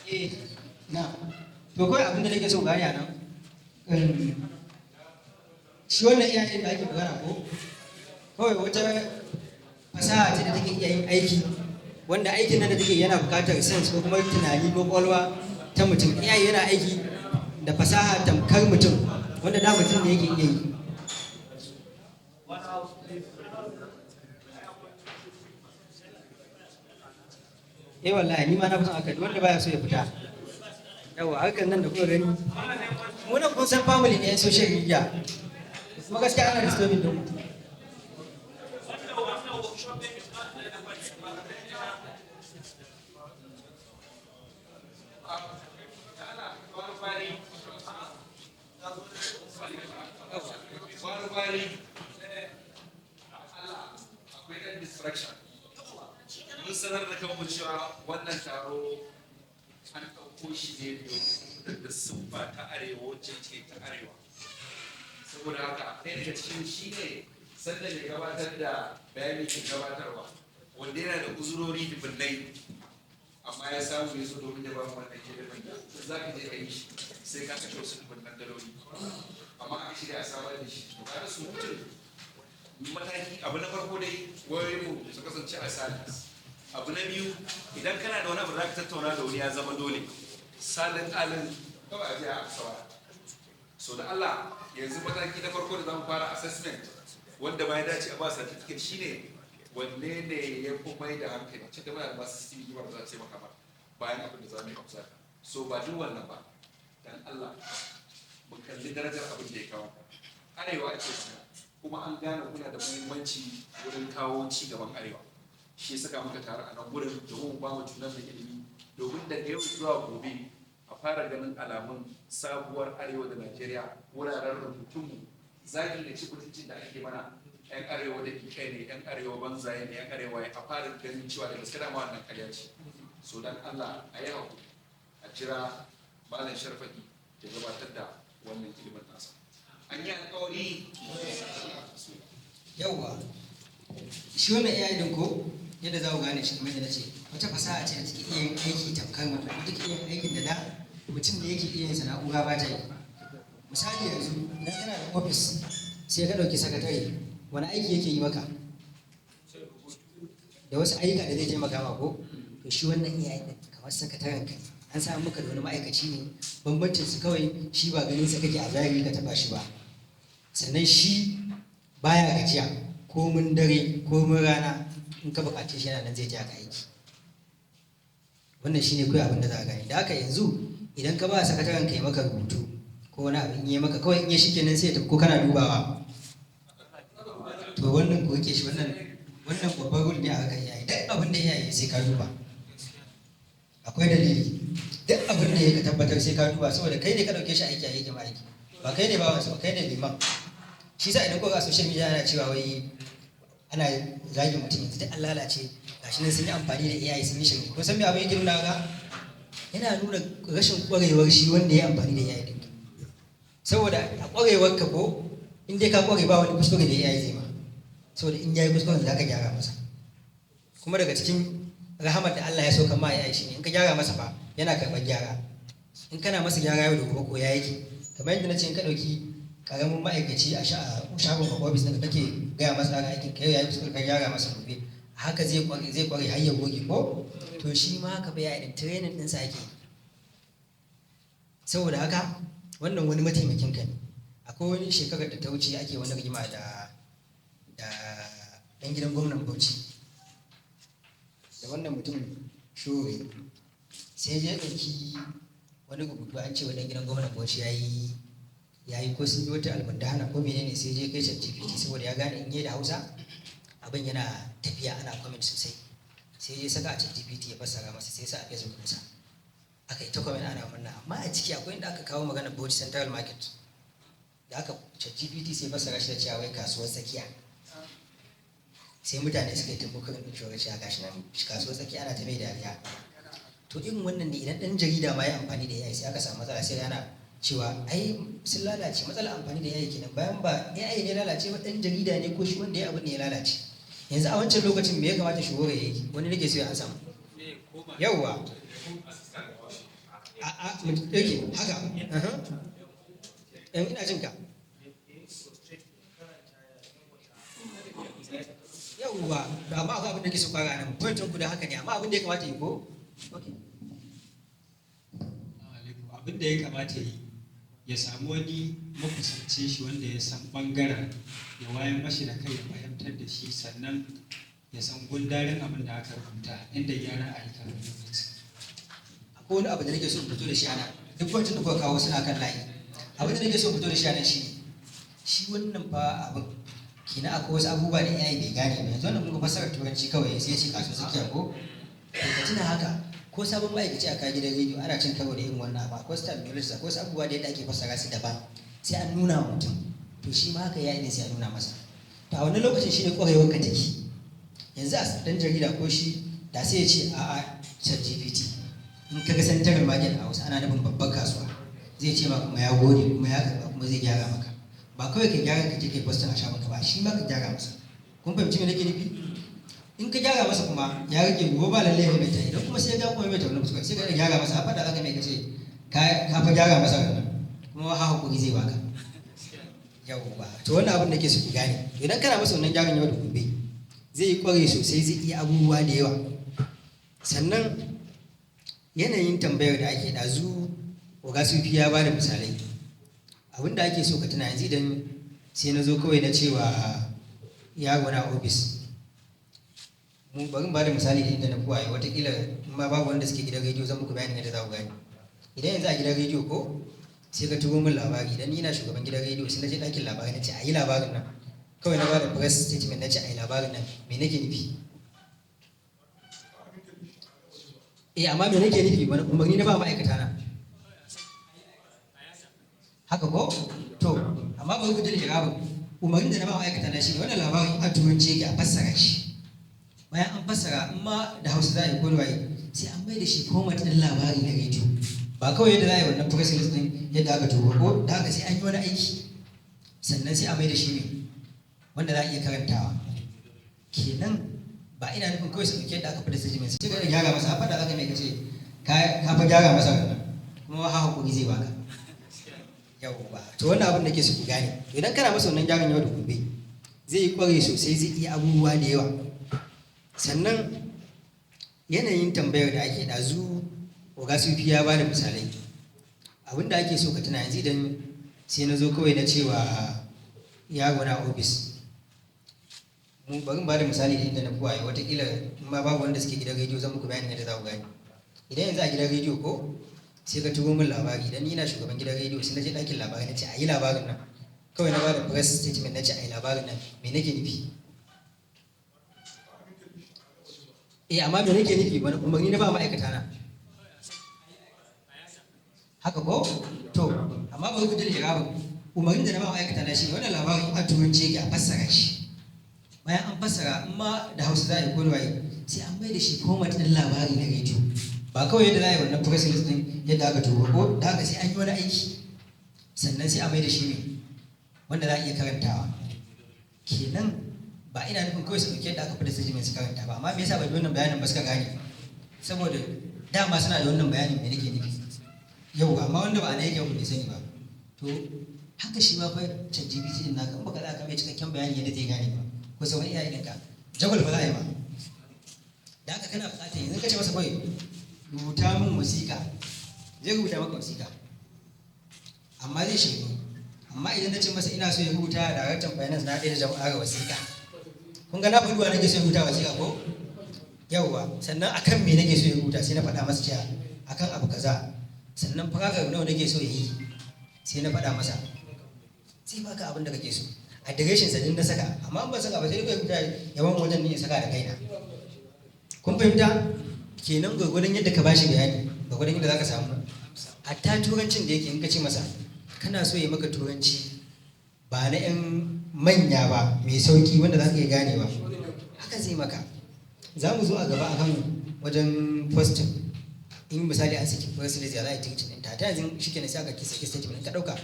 Eh, na to, kawai abin da nake so gani a nan, shi wannan AI da ake magana ko, kawai wata fasaha ce da take iya yin aiki, wanda aikin nan da take yana buƙatar sense ko kuma tunani ko ƙwaƙwalwa ta mutum. AI yana aiki da fasaha tamkar mutum, wanda da mutum ne yake iya yi. Eh, wallahi ni ma na fi son haka, wanda baya so ya fita. Yawa, harkar nan da kuka gani, mu nan kun san family ne social media, kuma gaskiya ana disturbing din mu. Gwari-gwari, akwai ɗan distraction. Mun sanar da kanmu cewa wannan taro an ɗauko shi ne domin da siffa ta arewa, wacce ce ta arewa. Saboda haka ɗaya daga cikin shi ne sanda mai gabatar da bayani ke gabatarwa, wanda yana da uzurori dubunnai, amma ya samu ya zo domin ya ba mu wannan ilimin da za ka je ka yi shi sai ka kashe wasu dubunnan daloli, amma aka shirya a samar da shi. To, kaga surutun mataki abu na farko dai, wayoyin mu su kasance a silence. Abu na biyu, idan kana da wani abu da za ka tattauna da wani, ya zama dole salin alin kawai a je a amsa waya. So da Allah, yanzu mataki na farko da zamu fara assessment, wanda ma ya dace a ba certificate, shine wanne ne ya fi mai da hankali. Cikin da muna da masu CCTV ba za su taimaka ba bayan abin da za mu yi observe. So ba duk wannan ba, dan Allah mu kalli darajar abin da ya kawo. Arewa ake magana, kuma an gane kuna da muhimmanci wurin kawo ci gaban arewa. Shi saka muka taru a nan gurin domin mu ba mu junan da ilimi, domin daga yau zuwa gobe a fara ganin alamun sabuwar arewa da Najeriya. Wuraren rubutunmu, zagi da ci mutuncin da ake mana, yan arewa da kai ne, yan arewa banzaye ne, yan arewa, a fara ganin cewa da gaske dama wannan karya ce. So dan Allah a yi hakuri a jira Malam Sharfadi ya gabatar da wannan ilimin nasa. An yi alkawari. Yauwa, shi wannan AI din ko yadda za ku gane shi, kamar yadda na ce, wata fasaha ce da take iya yin aiki tamkar mutum, take iya yin aikin da mutum ne yake iya yin sa, na'ura ba ta yi. Misali, yanzu idan kana da ofis sai ka ɗauki sakatare, wani aiki yake yi maka? Da wasu ayyuka da zai taimaka ma, ko? To shi wannan AI ɗin kamar sakataren ka ne, an samu maka da wani ma'aikaci ne. Bambancin su kawai shi ba ganin sa kake a zahiri ka taɓa shi ba. Sannan shi baya gajiya, komin dare komin rana in ka buƙace shi yana nan zai taya ka aiki. Wannan shine kawai abin da za a gani. Da haka yanzu idan ka ba sakataren ka ya maka rubutu ko wani abu, in yi maka kawai, in ya shikenan sai ya tafi, ko kana dubawa? To wannan ko yake shi wannan babban rule ne a harkar AI. Duk abin da ya yi sai ka duba. Akwai dalili. Duk abin da ya ka tabbatar sai ka duba, saboda kai ne ka dauke shi aiki a yake ma aiki, ba kai ne bawansa ba, kai ne liman. Shi sa idan kuka social media ana cewa wai ana zagin mutum, yanzu duk an lalace, gashi nan sun yi amfani da AI sun yi shirme. Kun san me abin yake nuna? Ga yana nuna rashin kwarewar shi wanda ya amfani da AI din. Saboda a kwarewar ka, ko in dai ka kware, ba wani kuskure da AI zai ma, saboda in yayi kuskuren za ka gyara masa. Kuma daga cikin rahamar da Allah ya sauka ma AI shine in ka gyara masa fa yana karɓar gyara. In kana masa gyara yau da gobe ko ya yake. Kamar yadda na ce, in ka ɗauki karamin ma'aikaci a shagon ka, ofis ɗin da kake gaya masa tsarin aikin ka, yau ya yi kuskure ka gyara masa, gobe haka zai kware har ya goge, ko? To shi ma haka bai yi, training ɗinsa ake yi. Saboda haka wannan wani mataimakin ka ne. Akwai wani shekarar da ta wuce ake wani rigima da ɗan gidan gwamnan Bauchi, da wannan mutum Shure. Sai ya ɗauki wani rubutu, an ce wa ɗan gidan gwamnan Bauchi ya yi ko sun yi wata almundahana ko menene, sai je kai ChatGPT, saboda ya gane in yi da Hausa abin yana tafiya, ana comment sosai. Sai ya saka a ChatGPT ya fassara masa, sai sa a Facebook ɗinsa, aka yi ta comment ana murna. Amma a ciki akwai inda aka kawo magana Bauchi Central Market, da aka ChatGPT sai fassara shi da cewa wai kasuwar tsakiya. Sai mutane suka yi ta mocking ɗin shi, cewa gashi nan kasuwar tsakiya, ana ta mai dariya. To irin wannan ne, idan ɗan jarida ma ya amfani da AI sai aka samu matsala, sai ana cewa ai sun lalace. Matsalar amfani da AI kenan. Bayan ba AI ne lalace ba, ɗan jarida ne ko shi wanda ya abin ne ya lalace. Yanzu a wancan lokacin me ya kamata shugaba ya yi? Wani nake so ya an samu yauwa. A yake haka. Ina jin ka. Yauwa, amma akwai abin da ke so fara nan. Point ɗin guda haka ne, amma abin da ya kamata yi ko? Okay. Abin da ya kamata yi, ya samu wani makusancin shi wanda ya san bangaren, ya wayar mashi da kai, ya fahimtar da shi, sannan ya san gundarin abin da aka rubuta, inda gyara a yi kafin lokaci. Akwai wani abu da nake so in fito da shi ana. Duk wancan da kuka kawo suna kan layi. Abin da nake so in fito da shi ana shi wannan fa abin kenan, akwai wasu abubuwa da AI bai gane ba. Yanzu wannan kun ga fassarar Turanci kawai sai ya ce kasuwar tsakiya, ko? To ka tuna haka, ko sabon ma'aikaci a kayan gidan rediyo ana cin karo da irin wannan abu. Akwai wasu terminologies, akwai wasu abubuwa da yadda ake fassara su daban, sai an nuna wa mutum. To shi ma haka ya ne, sai an nuna masa. To a wannan lokacin shi ne ƙwarewar ka take. Yanzu a ɗan jarida ko shi da sai ya ce, "A'a, ChatGPT, in ka ga Central Market a Hausa ana nufin babbar kasuwa." Zai ce ma kuma ya gode, kuma ya karɓa, kuma zai gyara maka. Ba kawai ka gyara ka je kai posting a shafinka ba, shi ma ka gyara masa. Kun fahimci me nake nufi? In ka gyara masa kuma ya rage, gobe ba lallai ya maimaita. Idan kuma sai ya ga kuma maimaita wannan kuskure, sai ka gyara masa. A faɗa zaka mai kace ka fa gyara masa wannan, kuma ha hakuri zai baka. Yawwa, to wannan abin da ke so ku gane, idan kana masa wannan gyaran yau da gobe, zai yi kware sosai, zai iya abubuwa da yawa. Sannan yanayin tambayar da ake ɗazu, Oga Sufi ya ba da misalai. Abin da ake so ka tuna yanzu, idan sai na zo kawai na cewa yaro na ofis mu, bari mu ba da misali da inda na kuwaye, watakila in ma babu wanda suke gidan rediyo zan muku bayanin yadda za ku gane. Idan yanzu a gidan rediyo ko sai ka turo min labari, idan ni na shugaban gidan rediyo sai na je ɗakin labarai na ce a yi labarin nan, kawai na ba da press statement na ce a yi labarin nan, me nake nufi? Eh, amma me nake nufi? Wani umarni na ba ma'aikata na haka, ko? To amma bari ku ji lirabin. Umarnin da na ba ma'aikata na shi ne wannan labarin a Turanci yake, a fassara shi. Bayan an fassara, in ma da Hausa za a yi ko da waye, sai an mai da shi format ɗin labari na rediyo, ba kawai yadda za a yi wannan press release ɗin yadda aka turo ko. Da haka sai an yi wani aiki, sannan sai a mai da shi ne wanda za a iya karantawa. Kenan Ba ina nufin kawai su ɗauki yadda aka fita statement sai ka gyara masa, a faɗa zaka mai kace ka fa gyara masa wannan, kuma ha hakuri zai baka. Yawwa, to wannan abin da ke so ku gane, to idan kana masa wannan gyaran yau da gobe, zai yi kware sosai, zai iya abubuwa da yawa. Sannan yanayin tambayar da ake ɗazu, Oga Sufi ya ba da misalai. Abin da ake so ka tuna yanzu, idan sai na zo kawai na cewa yaro na ofis mu, bari ba da misali da inda na kuwaye, watakila in ma babu wanda suke gidan rediyo, zan muku bayanin yadda za ku gane. Idan yanzu a gidan rediyo ko sai ka turo min labari, idan ni na shugaban gidan rediyo, sai na je ɗakin labarai na ce a yi labarin nan, kawai na ba da press statement na ce a yi labarin nan, me nake nufi? Eh, amma me nake nufi? Wani umarni na ba ma'aikata na haka ko? To amma bari ku ji da irabin umarnin da na ba ma'aikata na shi ne wannan labarin a Turanci yake, a fassara shi. Bayan an fassara, in ma da Hausa za a yi ko da waye, sai an mai da shi format ɗin labari na rediyo, ba kawai yadda za a yi wannan press release ɗin yadda aka turo ko da haka. Sai an yi wani aiki, sannan sai a mai da shi ne wanda za a iya karantawa. Kenan ba ina nufin kawai su ɗauki yadda aka fita statement su karanta ba. Amma me yasa ba bi wannan bayanin ba suka gane? Saboda dama suna da wannan bayanin me nake nufi yau, amma wanda ba a na yake ba bai sani ba. To haka shi ma fa ChatGPT din naka, in baka za ka mai cikakken bayani yadda zai gane ba, ko sauran AI ɗinka, jagwal ba za a yi ba. Da haka kana buƙatar yanzu ka ce masa kawai rubuta min wasiƙa, zai rubuta maka wasiƙa, amma zai shirme. Amma idan na ce masa ina so ya rubuta daraktan finance na ɗaya da jama'ar wasiƙa, kun ga na faɗi wa nake so ya rubuta wasiƙa ko? Yawwa, sannan akan me nake so ya rubuta? Sai na faɗa masa cewa akan abu kaza. Sannan paragraph nawa nake so ya yi? Sai na faɗa masa. Sai baka abin da kake so. Adireshin sa din na saka, amma in ban saka ba, sai dai rubuta yawan wajen ne in saka da kaina. Kun fahimta? Kenan gwargwadon yadda ka bashi bayani, gwargwadon yadda zaka samu. Hatta Turancin da yake, in ka ce masa kana so ya maka Turanci ba na 'yan manya ba, mai sauki wanda za ka iya ganewa, haka zai maka. Za mu zo a gaba akan wajen posting, in misali an saki press release, ya za a yi treating ɗinta. Ta yanzu shi kenan, sai aka saki statement, ka ɗauka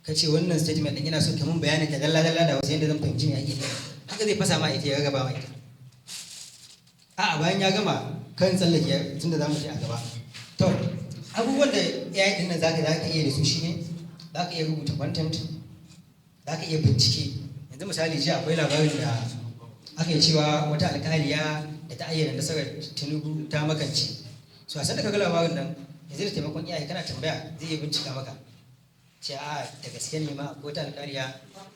ka ce wannan statement ɗin yana so ka mun bayanin ta dalla dalla da wasu yadda zan fahimci me ake nufi, haka zai fasa ma ita, ya rarraba ma ita. A'a, bayan ya gama kan tsallake, tunda za mu je a gaba. To, abubuwan da AI ɗin nan zaka iya da su shine zaka iya rubuta content, zaka iya bincike. Yanzu misali, jiya akwai labarin da aka yi cewa wata alƙaliya da ta ayyana nasarar Tinubu ta makance. So a sanda ka ga labarin nan, yanzu da taimakon AI kana tambaya, zai iya bincika maka ce a da gaske ne ma akwai wata alƙaliya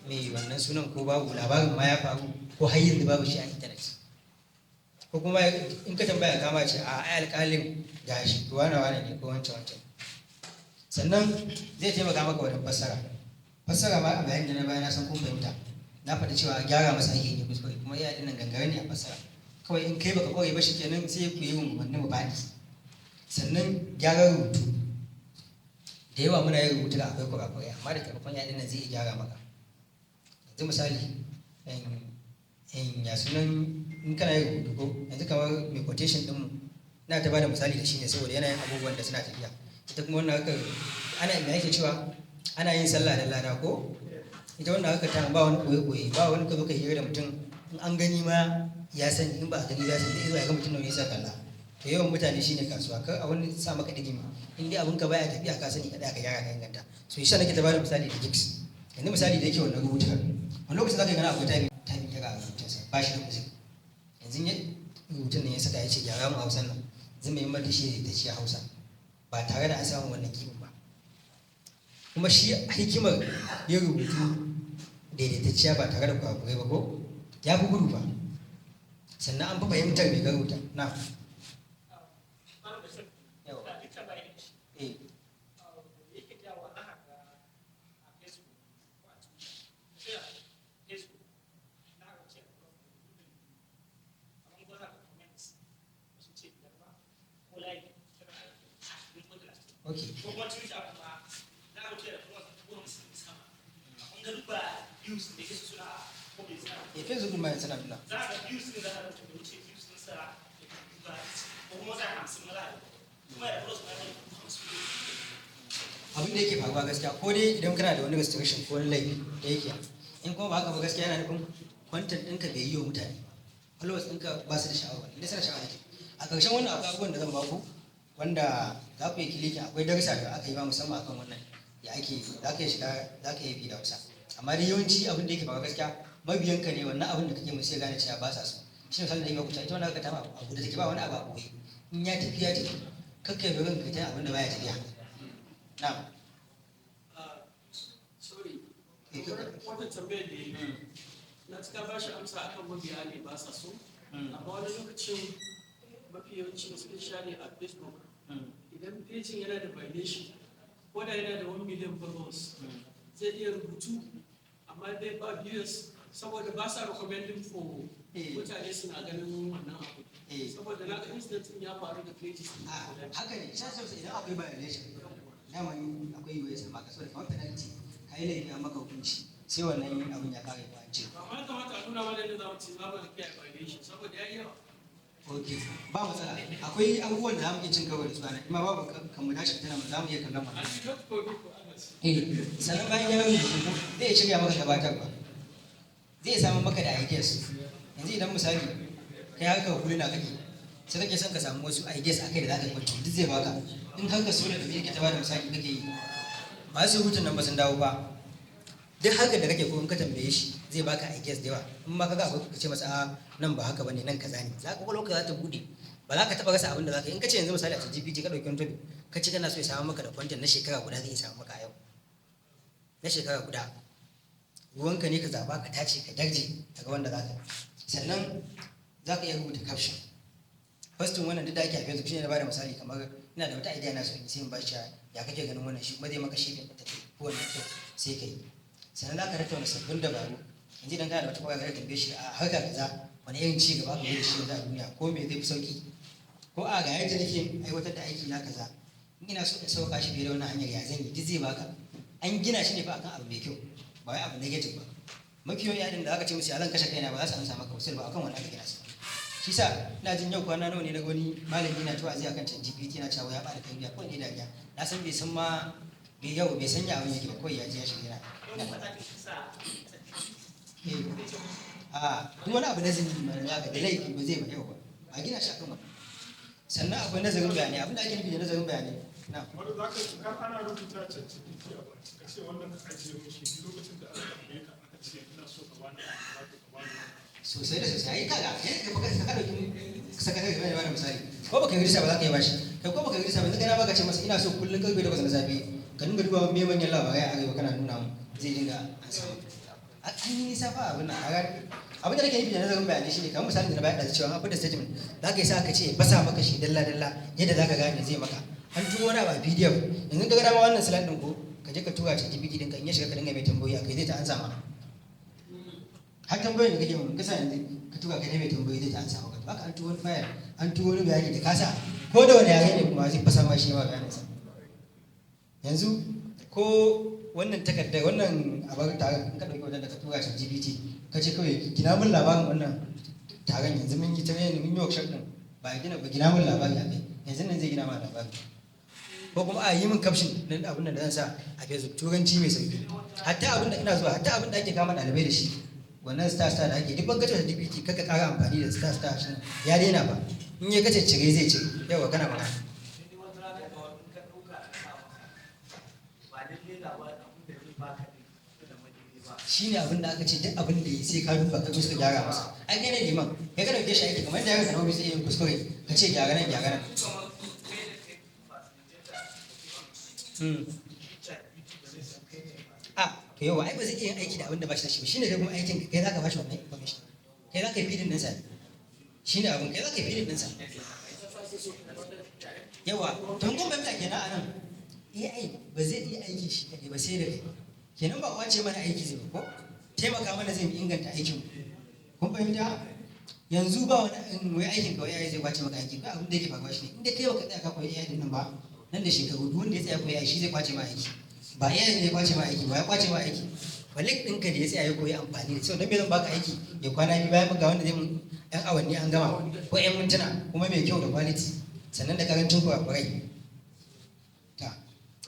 mai wannan sunan ko babu, labarin ma ya faru ko har yanzu babu shi a intanet. Ko kuma in ka tambaya kama ce a ai alƙalin ga shi wane wane ne ko wancan wancan. Sannan zai taimaka maka wajen fassara. Fassara ma a bayanin da na baya, na san kun fahimta, na faɗi cewa gyara masa ake yi kuskure, kuma iya ɗinnan gangare ne a fassara. Kawai in kai baka kware ba, shikenan, sai ku yi rungumanni mu baɗi. Sannan gyaran rubutu, da yawa muna yin rubutu da akwai kurakurai, amma da taimakon AI ɗinnan zai iya gyara maka. Yanzu misali, in ya sunan, in kana yin rubutu ko yanzu kamar mai quotation ɗinmu, ina ta bada misali da shi ne saboda yanayin abubuwan da suna tafiya. Ita kuma wannan harkar, ana me ake cewa, ana yin sallah da lada ko? Ita wannan harkar ta ba wani koye-koye, ba wani ka zo ka hira da mutum, in an gani ma ya sani, in ba a gani ba ya sani, zai iya ga mutum nawa ne sa kalla. To yawan mutane shine kasuwa, kar a wani sa maka digimi. In dai abun ka baya tafiya, ka sani, ka tsaya ka gyara, ka inganta. So yasa nake ta bada misali da Gigs. Yanzu misali da yake wannan rubutun, wani lokacin zaka gana akwai typing error a rubutunsa, ba shi da uzuri. Yanzu ya rubutun nan ya saka, ya ce gyara mun Hausan nan, zai mai da shi da shi a Hausa ba tare da an samu wannan kibin ba. Kuma shi hikimar yin rubutu daidaitacciya ba tare da kurakurai ba ko ya fi gudu ba, sannan an fi fahimtar mai ka rubuta na. Yawa. Eh. Yake jawo za ka ga a Facebook ko a Twitter, sai a Facebook na ga ce amma ko za ka comments ba su ce 5 ba, ko like tana 20, 30. Ko kuma Twitter kuma za ka ce da kuma 50 sama, amma ga duba views da yake suna comment suna Eh, Facebook ma yanzu na nuna. Za ka views din za ka rubuta da wuce views din sa da ba, ko kuma za ka 50 ma za ka kuma da plus ma ya 50. Abin da yake faruwa gaskiya, ko dai idan kana da wani restriction ko wani laifi da yake, in kuma ba haka ba, gaskiya yana nufin content ɗinka bai yi wa mutane ba. Followers ɗinka ba su da sha'awa, inda suna sha'awa take. A ƙarshen wannan, akwai abubuwan da zan baku wanda za ku yi clicking. Akwai darussa da aka yi ma musamman akan wannan, ya ake za ka yi shiga, za ka yi bi da Hausa. Amma dai yawanci abin da yake faruwa gaskiya, mabiyanka ne wannan abin da kake musu sai gane cewa ba sa so. Shi ne misalin da yake baku, ita wannan harka ta abu da take ba wani abu a ɓoye. In ya tafi, ya tafi. Kakka yi domin ka ta abin da baya tafiya. Na'am. Sorry, wata tambayar da ya yi na cika ba shi amsa akan mabiya ne ba sa so, amma wani lokacin mafi yawanci, especially a Facebook, idan page ɗin yana da violation, ko da yana da 1 million followers, zai iya rubutu amma dai ba views, saboda ba sa recommending for mutane suna ganin wannan abu, saboda na ga incident ɗin ya faru da pages ɗin A guda. Haka ne, sha sosai. Idan akwai violation, daman akwai yiwuwar ya maka, saboda kamar penalty, ka yi laifi an maka hukunci, sai wannan abin ya kare ba ce. Amma ya kamata a nuna mana yadda za mu ci za mu kiyaye violation, saboda ya yi yawa. Ok, ba matsala. Akwai abubuwan da za mu iya cin karo da su a nan kuma babu kan mu tashi tana za mu iya kallon wannan. And not for me, for others. Eh, sannan bayan ya rubuta, zai iya shirya maka gabatarwa, zai samu maka da ideas. Yanzu idan misali kai harkar huluna kake, sai kake son ka samu wasu ideas akai da za ka yi kwanci, duk zai baka. In harkar solar da muke ta bada misali kake yi, masu rubutun nan ba sun dawo ba, duk harkar da kake ko in ka tambaye shi, zai baka ideas da yawa. In ma kaga akwai, ka ce masa, "A, nan ba haka bane, nan kaza ne," za ka kwakwalwarka za ta bude, ba za ka taba rasa abin da za ka yi. In ka ce yanzu misali a GPT ka ɗauki wani topic, ka ce kana so ya samu maka da content na shekara guda, zai iya samu maka a yau na shekara guda. Ruwanka ne ka zaba, ka tace, ka darje daga wanda za ka. Sannan za ka iya rubuta caption, posting. Wannan duk da ake a Facebook shine na bada misali. Kamar ina da wata idea na so in sai in bashi, ya kake ganin wannan? Shi kuma zai maka shaping ɗin tafi ko wannan kyau, sai ka yi. Sannan za ka tattauna sabbin dabaru. Yanzu idan kana da wata kwaya, ka tambaye shi a harka kaza wani irin ci gaba aka zo da shi yanzu a duniya, ko me zai fi sauki, ko a ga yadda nake aiwatar da aiki na kaza, in ina so in sauka shi fiye da wannan hanyar, ya zan yi? Duk zai baka. An gina shi ne fa akan abu mai kyau, ba wai abu negative ba. Mafi yawan yayin da aka ce musu ya zan kashe kaina, ba za su amsa maka wasu ba. Akan wannan aka gina su. Shi sa ina jin yau kwana nawa ne na wani malami na cewa zai akan ChatGPT, na cewa ya bada tarbiyya. Ko ne dariya, na san bai san ma bai yau bai san ya abin yake ba, kawai ya je ya shiga yana a duk wani abu na zunubi ma da zaka da laifi, ba zai ba yau ba, ba gina shi akan wannan. Sannan akwai nazarin bayanai. Abin da ake nufi da nazarin bayanai na Wanda za ka kan ana rubuta ChatGPT a baki, ka ce wannan ka ajiye mishi, duk lokacin da aka tambaye ka, aka ce ina so ka bani abu kaza, to ka bani wannan. Sosai da sosai. Ai kaga yadda ka ka dauki sakatare da bada misali, ko baka yi rijista ba, za ka yi bashi. Kai, ko baka yi rijista ba, yanzu kana baka ce masa, "Ina so kullum karfe 8 na safe ka dinga duba me manyan labarai a arewa, kana nuna mu," zai dinga an samu. An yi nisa fa abin nan. Kaga abin da nake nufi da nazarin bayanai shine kamar misalin da na bayar da cewa an da statement, za ka yi sa ka ce fasa maka shi dalla dalla yadda za ka gane, zai maka. An turo wani abu a PDF, yanzu ka ga dama wannan slide din, ko ka je ka tura ChatGPT ɗinka, in ya shiga ka dinga mai tambayoyi akai, zai ta ansa ma. Har tambayoyin da kake mun kasa yanzu, ka tura ka mai tambayoyi, zai ta ansa maka. To haka an turo wani file, an turo wani bayani da kasa, ko da wani yare ne, kuma zai fasa ma shi ma bayanin sa. Yanzu ko wannan takardar, wannan abar taron, in ka ɗauki wannan da ka tura ChatGPT, ka ce kawai, "Gina mun labarin wannan taron, yanzu mun yi training, mun yi workshop din, ba gina ba, gina mun labari a kai," yanzu nan zai gina ma labari. Ko kuma a yi min caption din abin da zan sa a Facebook, Turanci mai sauki. Hatta abin da ina zuwa, hatta abin da ake kama ɗalibai da shi, wannan star star da ake duk ban kace da GPT, kaka ƙara amfani da star star shi ya daina ba. In ya kace cire, zai cire. Yawa, kana magana. Sai dai wata rana ka wani ka ɗauka ka sa masa, ba lallai labarin abin da zai baka ɗin ya zama daidai ba. Shi ne abin da aka ce duk abin da ya sai ka duba, ka kuska gyara masa. Ai kai ne liman, kai ka dauke shi aiki, kamar yadda yaron ka na zai iya kuskure, ka ce gyara nan, gyara nan. Kamar kai da kai facilitator, ChatGPT ba zai san kai ne A to yawa, ai ba zai iya yin aiki da abin da ba shi da shi ba. Shine kai kuma aikin ka, kai zaka ba shi wannan information, kai zaka yi feeding ɗinsa. Shine abin, kai zaka yi feeding ɗinsa. Yawa, to kun fahimta kenan a nan, AI ba zai iya aiki shi kaɗai ba sai da kai. Kenan ba kwace mana aiki zai ba, ko taimaka mana zai mu inganta aikin mu. Kun fahimta? Yanzu ba wani in wai aikin kawai AI zai kwace maka aiki ba. Abin da yake faruwa shine, in dai kai baka tsaya ka koyi AI din nan ba, nan da shekaru, duk wanda ya tsaya koyi AI shi zai kwace ma aiki. Ba AI ne ya kwace ma aiki ba, ya kwace ma aiki colleague ɗinka da ya tsaya ya koyi amfani da. So don me zan baka aiki ya kwana 2 bayan ga wanda zai mun yan awanni an gama, ko yan mintuna, kuma mai kyau da quality, sannan da karancin kurakurai? Ta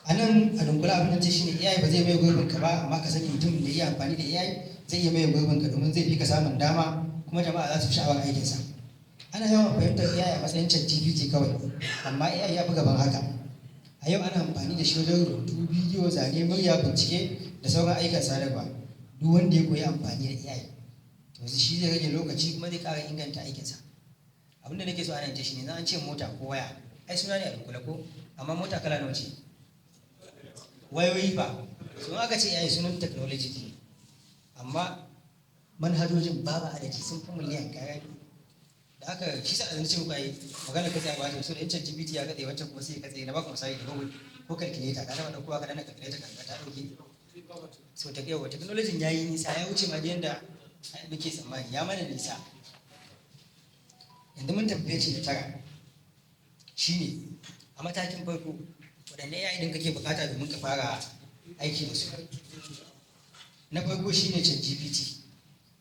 a nan a dunkule, abin da ce shine AI ba zai mai gurbin ka ba, amma ka sani mutum da iya amfani da AI zai iya mai gurbin ka, domin zai fi ka samun dama. Kuma jama'a za su fi sha'awar aikinsa. Ana yawan fahimtar AI a matsayin ChatGPT kawai, amma AI ya fi gaban haka. A yau ana amfani da shi wajen rubutu, bidiyo, zane, murya, bincike da sauran ayyukan sadarwa. Duk wanda ya koyi amfani da AI, to shi zai rage lokaci kuma zai ƙara inganta aikinsa. Abin da nake so ana shi ne, an ce mota ko waya, ai suna ne a dunkule ko? Amma mota kala nawa ce? Wayoyi ba sun aka ce AI sunan technology ne, amma manhajojin babu adadi, sun fi miliyan kaya. Da aka shi sa a ce muku ai magana katse a bata so da in GPT ya katse, wancan kuma sai ya katse. Na baku misali da Google ko calculator. Ka taba dauko ka danna calculator ka ta dauke? So ta yawa technology ya yi nisa, ya wuce ma da yanda muke tsammani, ya mana nisa. Yanzu mun tafi page na 9. Shine a matakin farko, waɗanne AI ɗin kake bukata domin ka fara aiki da su? Na farko shine ChatGPT.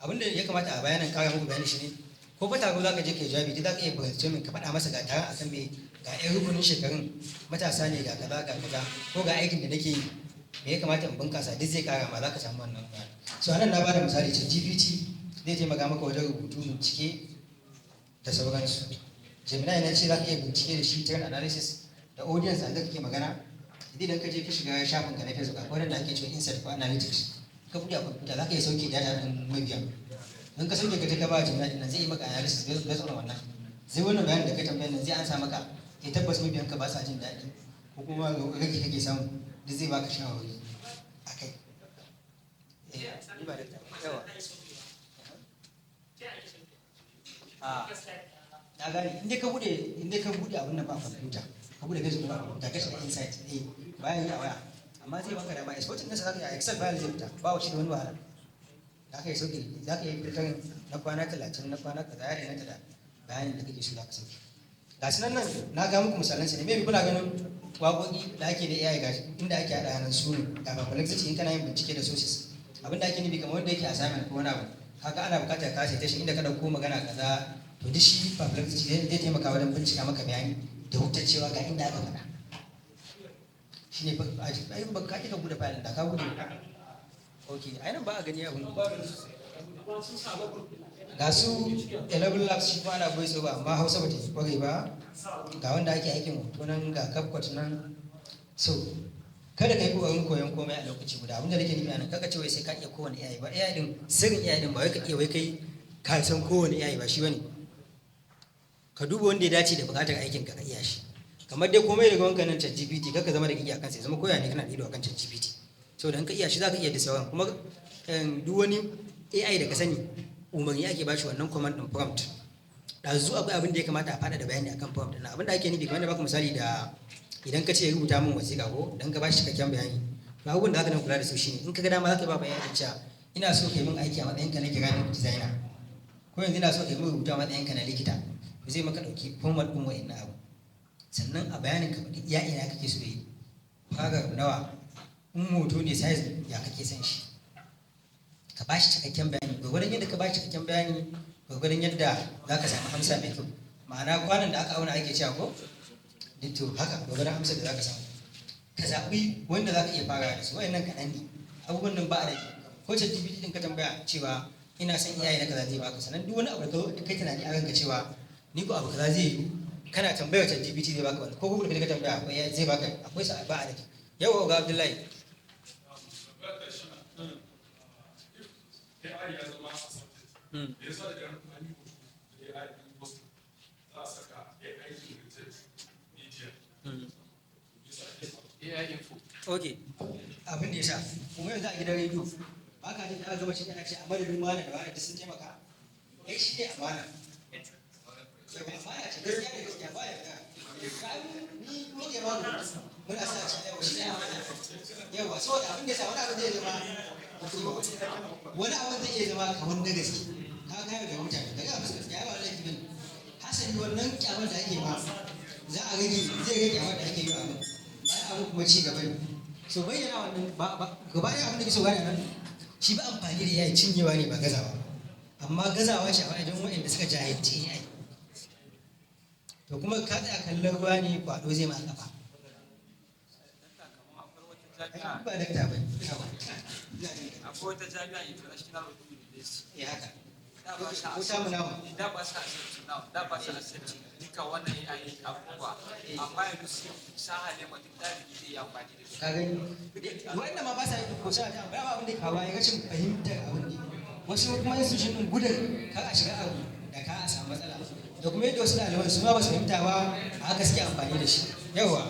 Abinda ya kamata a bayanan kara muku bayani shine, ko fa taro zaka je kai jawabi, za ka iya brainstorming, ka faɗa masa ga taron akan me, ga ƴan rukunin shekarun matasa ne, ga kaza, ga kaza, ko ga aikin da nake yi, me ya kamata in bunkasa, duk zai kara ma, za ka samu wannan bayani. So anan na bada misali, ChatGPT zai taimaka maka wajen rubutu, bincike da sauransu. Gemini na ce za ka iya bincike da shi, trend analysis da audience da kake magana. Idan ka je ka shiga shafin ka na Facebook, akwai wanda ake cewa insight ko analytics. Ka buɗe a kwamfuta, za ka iya sauke data ɗin mabiya. Don ka sauke, ka je ka ba Gemini ɗin nan, zai yi maka analysis based on wannan. Zai wannan bayanin da kai tambayar nan, zai ansa maka ya tabbas mabiyan ka ba sa jin daɗi ko kuma rage kake samu, duk zai baka shawarwari a kai. Eh, ni ba da yawa. A na gane, in dai ka bude abin nan ba kwamfuta, ka bude Facebook ba kwamfuta, ka shiga insight, eh, bayan yi a waya, amma zai baka dama exporting ɗinsa, zaka yi a Excel file, zai fita, ba shi da wani wahala. Za ka yi sauki, za ka yi filtering na kwana 30, na kwana kaza, ya danganta da bayanin da kake so za ka sauke. Ga su nan, nan na ga muku misalan su ne. Maybe kuna ganin waƙoƙi da ake da AI, ga inda ake haɗa hannun su ne. Ga Perplexity, in kana yin bincike da sources. Abin da ake nufi, kamar wanda yake assignment ko wani abu kaga ana buƙatar ka sai shi inda ka ɗauko magana kaza, to duk shi Perplexity zai taimaka wajen bincika maka bayani da hujjar cewa ga inda aka faɗa. Shi ne ai ba ka ka bude file da ka bude. Ok, ai nan ba a gani abun. Ga su 11 Labs, shi kuma ana voice over, amma Hausa ba ta yi kware ba. Ga wanda ake aikin hoto nan, ga CapCut nan. So kada ka yi kokarin koyon komai a lokaci guda. Abinda nake nufi a nan, kaka ce wai sai ka iya kowane AI ba. AI din, sirrin AI din ba wai ka iya, wai kai ka san kowane AI ba, shi bane. Ka duba wanda ya dace da bukatar aikin ka, ka iya shi. Kamar dai komai daga wanka nan, ChatGPT, kaka zama da kike akan sai zama koya ne kana da ido akan ChatGPT. Saboda in ka iya shi, zaka iya da sauran. Kuma duk wani AI da ka sani, umarni ake bashi, wannan command din, prompt. Ɗazu akwai abin da ya kamata a faɗa da bayani akan prompt ɗin. Abin da ake nufi, kamar da baku misali da idan ka ce rubuta min wasiƙa, ko dan ka bashi cikakken bayani, to abubuwan da zaka nan kula da su shine, in ka ga dama zaka ba bayani cewa ina so ka yi min aiki a matsayinka na graphic designer, ko yanzu ina so ka yi min rubutu a matsayinka na likita, to zai maka ɗauki format ɗin wa'innan abu. Sannan a bayanin ka faɗi iya ina kake so yi, paragraph nawa, in hoto ne, size ya kake son shi. Ka ba shi cikakken bayani. Gwargwadon yadda ka ba shi cikakken bayani, gwargwadon yadda za ka samu amsa mai kyau. Ma'ana, kwanan da aka auna ake cewa ko, to haka gwargwadon amsar da za ka samu. Ka zaɓi wanda za ka iya fara da su. Wa'annan kaɗan ne abubuwan nan, ba a da ko ChatGPT din ka tambaya cewa ina son AI na kaza, zai baka. Sannan duk wani abu da kai tunani a ranka cewa ni ko abu kaza zai yiwu, kana tambayar ChatGPT zai baka wani, ko Google ka tambaya akwai zai baka, akwai sa ba a da yawa. Ga Abdullahi. AI ya zama accepted. Da yasa idan an yi hoto da AI an post, za a saka AI generated media? Bisa ake samu. AI info. Ok, abin da ya sa kuma yanzu a gidan rediyo ba ka jin da aka gama cin, ana ce a madadin wani da wani duk sun taimaka, ai shi ne amana. Yawa, amana ce, gaskiya da gaskiya ba ya da ni muke ma muna sa ci. Yawa, shi ne amana. Yawa, saboda abin da ya sa wani abin zai iya zama kamar na gaske, ka kayar da mutane daga musu gaskiya ba laifi bane. Hasali wannan kyamar da ake ma za a rage, zai rage kyamar da ake yi wa abin, bayan abin kuma ci gaba ne. So bayyana wannan ba gaba ɗaya abin da ke so gane nan, shi ba amfani da AI cinyewa ne ba gazawa ba, amma gazawa ce a wajen waɗanda suka jahilci AI. To kuma ka tsaya kallon ruwa ne, kwado zai ma kafa. Akwai wata jami'a ba dakta ba ne. Akwai wata jami'a, International University. Eh, haka. Da ba sa Ko samu namu. Da ba sa accepting now, da ba sa accepting duka wannan AI abubuwa, amma yanzu sun sahale ma duk ɗalibi zai yi amfani da su. Ka gani, wanda ma ba sa yi ko suna ta amfani, abin da ke faruwa ya rashin fahimtar abin ne. Wasu kuma institution din gudun kar a shiga abu da ka a samu matsala, da kuma yadda wasu ɗaliban su ma ba su fahimta ba, a haka suke amfani da shi. Yawa,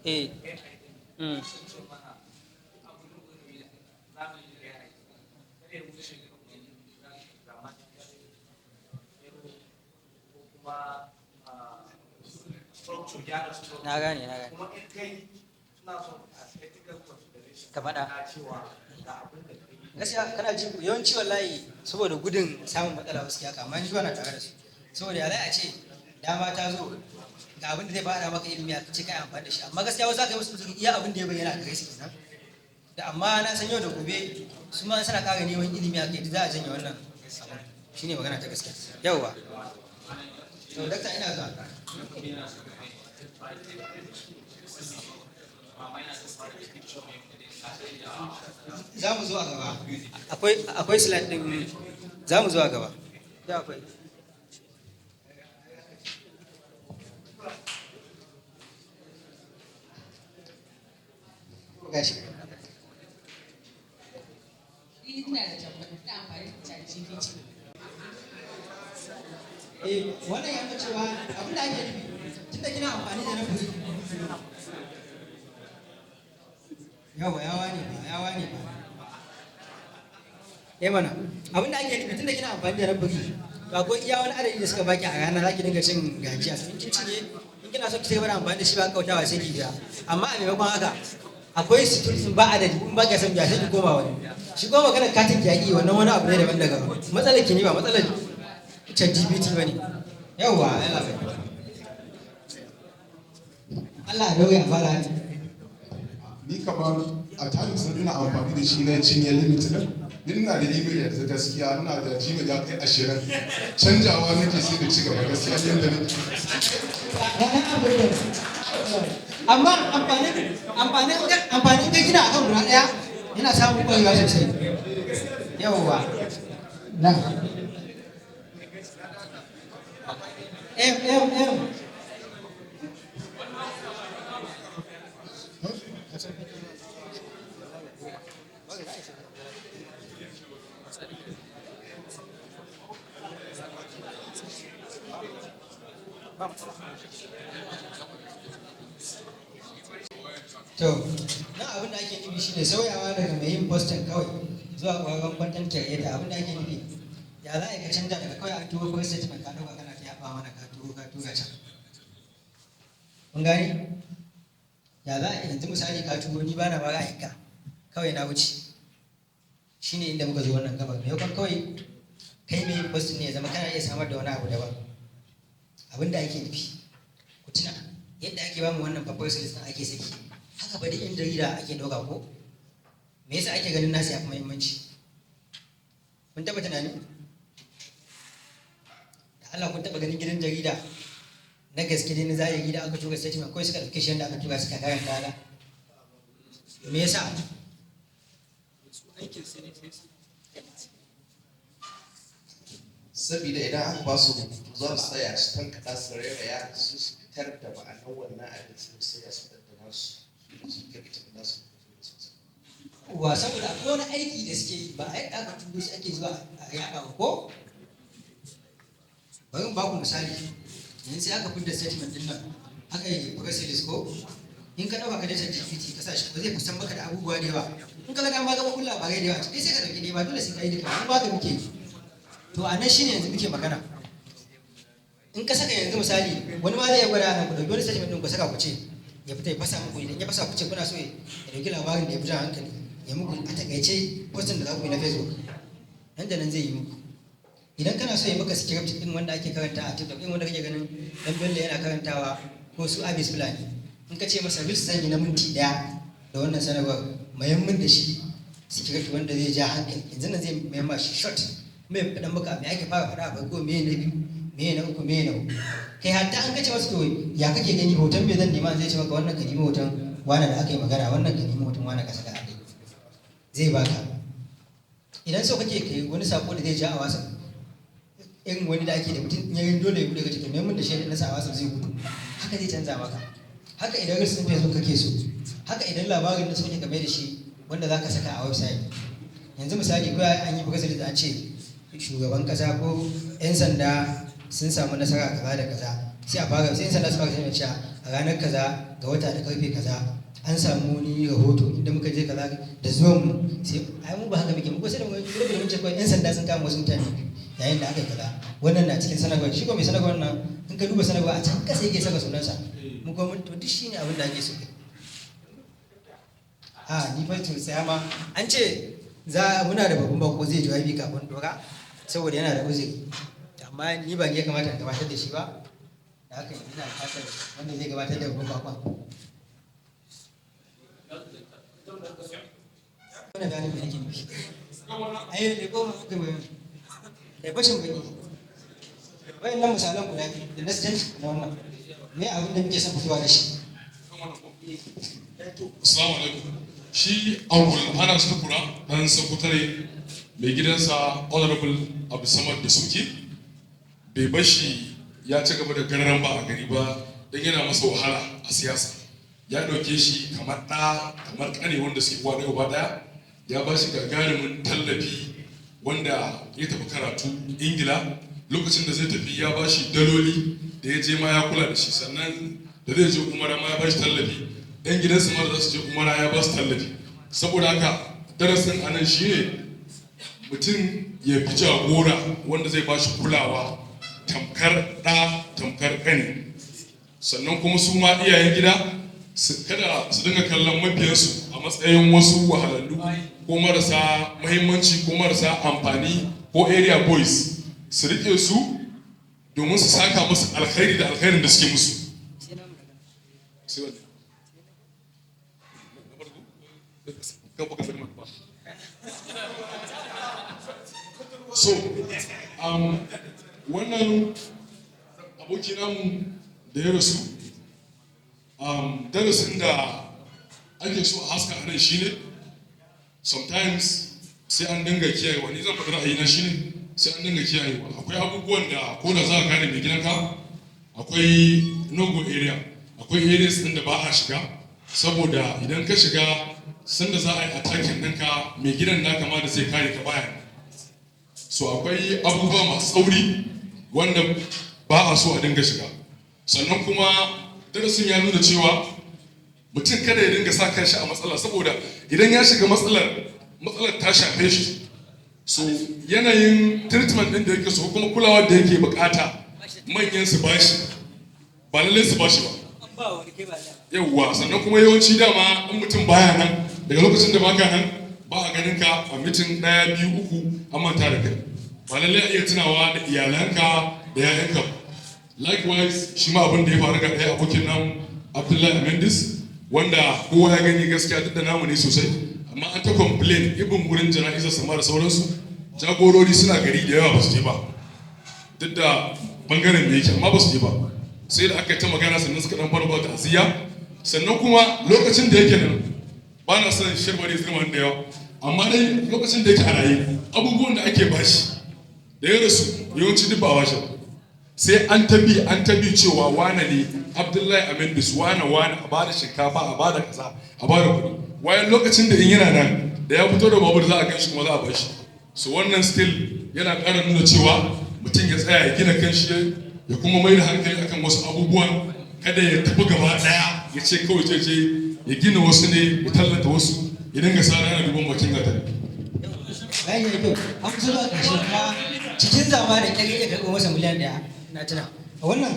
eh mm. Na gane, na gane. Kuma in kai suna son as ethical consideration Ka faɗa. na cewa ga abin da kai. Gaskiya kana ji, yawanci wallahi saboda gudun samun matsala wasu haka, amma ni ba na tare da su, saboda ya za a ce dama ta zo, ga abin da zai fara maka ilimi, a ce kai amfani da shi. Amma gaskiya wasu aka yi musu uzuri, iya abin da ya bayyana a gare su kenan. Da amma na san yau da gobe su ma suna ƙara neman ilimi a kai, za a janye wannan abin. Shine magana ta gaskiya. Yauwa, to dakta, ina zuwa. Za mu zo a gaba, akwai slide din, za mu zo a gaba. Ya akwai. Gashi. Ni ina da tambaya, ina amfani da ChatGPT. Eh, wannan ya nuna cewa abin da ake nufi, tunda kina amfani da na free, yawa yawa ne ba, yawa ne ba. Eh mana, abin da ake nufi, tunda kina amfani da na free, to akwai iya wani adadi da suka baki a rana zaki dinga cin gajiya. In kin cinye, in kina so ki cigaba da amfani da shi ba kautawa, sai ki biya. Amma a maimakon haka akwai tools ba adadi, in ba ka son biya sai ki koma wani. Shi kuma maganar katin ki yaƙi, wannan wani abu ne daban, daga matsalar ki ne, ba matsalar ChatGPT ba ne. Yawwa, Allah bai Allah ya dauke a fara. Ni kamar a times ina amfani da shi na cinye limit din. Ni ina da email yanzu, gaskiya ina da Gmail ya kai 20, canjawa nake sai da ci gaba, gaskiya yanda nake. Amma amfanin ka gina akan guda ɗaya, yana samun ƙwarewa sosai. Yawwa, na M M M. To, nan abin da ake nufi shine sauyawa daga mai yin posting kawai zuwa ƙwararren content creator. Abin da ake nufi, ya za a yi ka canja daga kawai an turo press statement ka ɗauka kana ta yaɓa mana, ka turo ka tura can. Kun gane? Ya za a yanzu misali ka turo, ni bana ma ra'ayinka, kawai na wuce. Shine inda muka zo wannan gabar. Maimakon kawai kai mai yin posting ne, ya zama kana iya samar da wani abu daban. Abin da ake nufi, ku tuna yadda ake bamu wannan babbar list ɗin ake saki. Haka ba duk yan jarida ake ɗauka ko? Me yasa ake ganin nasu ya fi muhimmanci? Kun taɓa tunani? Da Allah, kun taɓa ganin gidan jarida na gaske dai na zahiri da aka tura statement kawai suka ɗauke shi yadda aka tura suka karanta haka? Me yasa? Su aikin su ne sai su Saboda idan aka ba su rubutu, za su tsaya su tankaɗa, su rairaya, su fitar da ma'anar wannan abin, su sai su fitar da nasu, su kirkita da nasu. Wa saboda akwai wani aiki da suke yi, ba a yadda aka turo shi ake zuwa a yaɗa ba ko? Bari in ba ku misali. Yanzu sai aka fidda statement din nan, aka yi press release ko? In ka ɗauka ka je ChatGPT ka sa shi, ba zai kusan maka da abubuwa da yawa. In ka ga dama gaba labarai da yawa, sai ka ɗauki ne, ba dole sai ka yi duka ba, mu ba ka muke yi. To a nan shine yanzu muke magana. In ka saka yanzu misali, wani ma zai iya gwada nan, ku ɗauki wani statement ɗin ku saka, ku ce ya fita ya fasa muku. Idan ya fasa, ku ce kuna so ya ɗauki labarin da ya fi jan hankali ya muku a takaice postin da za ku yi na Facebook, nan da nan zai yi muku. Idan kana so ya maka script din wanda ake karanta a TikTok din, wanda kake ganin Dan Bello yana karantawa ko su Abis Fulani, in ka ce masa reels zan yi na minti 1 da wannan sanarwar, mayan min da shi script wanda zai ja hankali, yanzu nan zai mayan ma shi short, kuma ya faɗan maka me ake fara faɗa a farko, me na biyu, me na uku, me na huɗu. Kai, hatta an kace masa to ya kake gani, hoton me zan nema, zai ce maka wannan ka nemi hoton wane da aka yi magana, wannan ka nemi hoton wane ka saka a kai, zai baka. Idan Idan so kake kai wani sako da zai ja a WhatsApp, irin wani da ake da mutum in dole ya bude ka cikin mun da shi na sa a WhatsApp zai gudu, haka zai canza maka. Haka idan reels din Facebook kake so, haka idan labarin da suke game da shi wanda zaka saka a website. Yanzu misali, ko an yi press da an ce shugaban kasa ko 'yan sanda sun samu nasara kaza da kaza, sai a fara, sai 'yan sanda su fara sanar cewa a ranar kaza ga wata da karfe kaza an samu wani rahoto inda muka je kaza da zuwan mu. Sai ai mu ba haka muke mu ko sai da mu da mun ce kawai 'yan sanda sun kama wasu mutane yayin da aka yi kaza. Wannan na cikin sanarwar. Shi ko mai sanarwar nan, in ka duba sanarwa, a can kasa yake saka sunansa. Mu kuma mun, to duk shine abin da ake so. A ni fa to tsaya ma, an ce za muna da babban bako zai jawabi kafin dora saboda yana da uzuri, amma ni ba ni ya kamata in gabatar da shi ba. Da haka yanzu ina buƙatar wanda zai gabatar da babban bakon. Wannan bayanin me nake nufi? Ai ne ko mu kai kai fashin baki wayannan misalan guda biyu da na da wannan, me abin da muke son fitowa da shi? Assalamu alaikum. Shi Uncle Anas Tukura dan sakatare mai gidansa Honorable Abdulsamad da suke bai bashi ya ci gaba da gararan ba a gari ba don yana masa wahala a siyasa. Ya ɗauke shi kamar ɗa, kamar ƙane wanda suke uwa ɗaya uba ɗaya. Ya ba shi gagarumin tallafi wanda ya tafi karatu Ingila. Lokacin da zai tafi ya ba shi daloli, da ya je ma ya kula da shi. Sannan da zai je umara ma ya ba shi tallafi. Yan gidansu ma da za su je umara ya ba su tallafi. Saboda haka darasin anan shi ne mutum ya fi jagora wanda zai ba shi kulawa tamkar ɗa, tamkar ƙani. Sannan kuma su ma iyayen gida su kada su dinga kallon mabiyansu a matsayin wasu wahalallu ko marasa muhimmanci ko marasa amfani ko area boys. Su rike su domin su saka musu alkhairi da alkhairin da suke musu. Sai wanne? Na farko? Kan baka sani ba. So wannan aboki namu da ya rasu, darasin da ake so a haska a nan shine sometimes sai an dinga kiyayewa. Ni zan faɗi ra'ayina shine sai an dinga kiyayewa. Akwai abubuwan da ko da za ka kare mai gidanka, akwai no-go area, akwai areas ɗin da ba a shiga, saboda idan ka shiga, sanda za a yi attacking ɗinka, mai gidan naka ma da zai kare ka baya. So akwai abubuwa masu tsauri wanda ba a so a dinga shiga. Sannan kuma darasin ya nuna cewa mutum kada ya dinga sa kanshi a matsala, saboda idan ya shiga matsalar, matsalar ta shafe shi. So yanayin treatment din da yake so kuma kulawar da yake bukata manyan su bashi, ba lallai su bashi ba. Ba wani kai ba da. Yawwa, sannan kuma yawanci dama in mutum baya nan, daga lokacin da baka nan ba a ganin ka a meeting ɗaya, biyu, uku, an manta da kai. Ba lallai a iya tunawa da iyalanka da 'ya'yanka ba. Likewise, shi ma abin da ya faru ga ɗaya abokin nan, Abdullahi Amendis, wanda kowa ya gani gaskiya, duk da namu ne sosai, amma an ta complain ibin wurin jana'izar sama da sauransu. Jagorori suna gari da yawa ba su je ba, duk da bangaren da yake, amma ba su je ba. Sai da aka yi ta magana sannan suka dan fara ba ta'aziyya. Sannan kuma lokacin da yake nan, ba na son shirmari zirma da yawa, amma dai lokacin da yake a raye abubuwan da ake bashi, da ya rasu yawanci duk ba a bashi ba. Sai an tabi an tabi cewa wane ne Abdullahi Amendis, wane wane, a bada shinkafa, a bada kaza, a bada kuɗi. Wayan lokacin da in yana nan da ya fito da babur za a gan shi kuma za a bashi. So wannan still yana ƙara nuna cewa mutum ya tsaya ya gina kanshi, ya kuma mai da hankali akan wasu abubuwan. Kada ya tafi gaba ɗaya ya ce kawai ce ya gina wasu ne, ya tallata wasu, ya dinga sa yana duban bakin gatari. Bayan ya kyau, an kusa zuwa ƙarshe, kuma cikin zama da ƙyar iya karɓo masa miliyan 1. Na tuna a wannan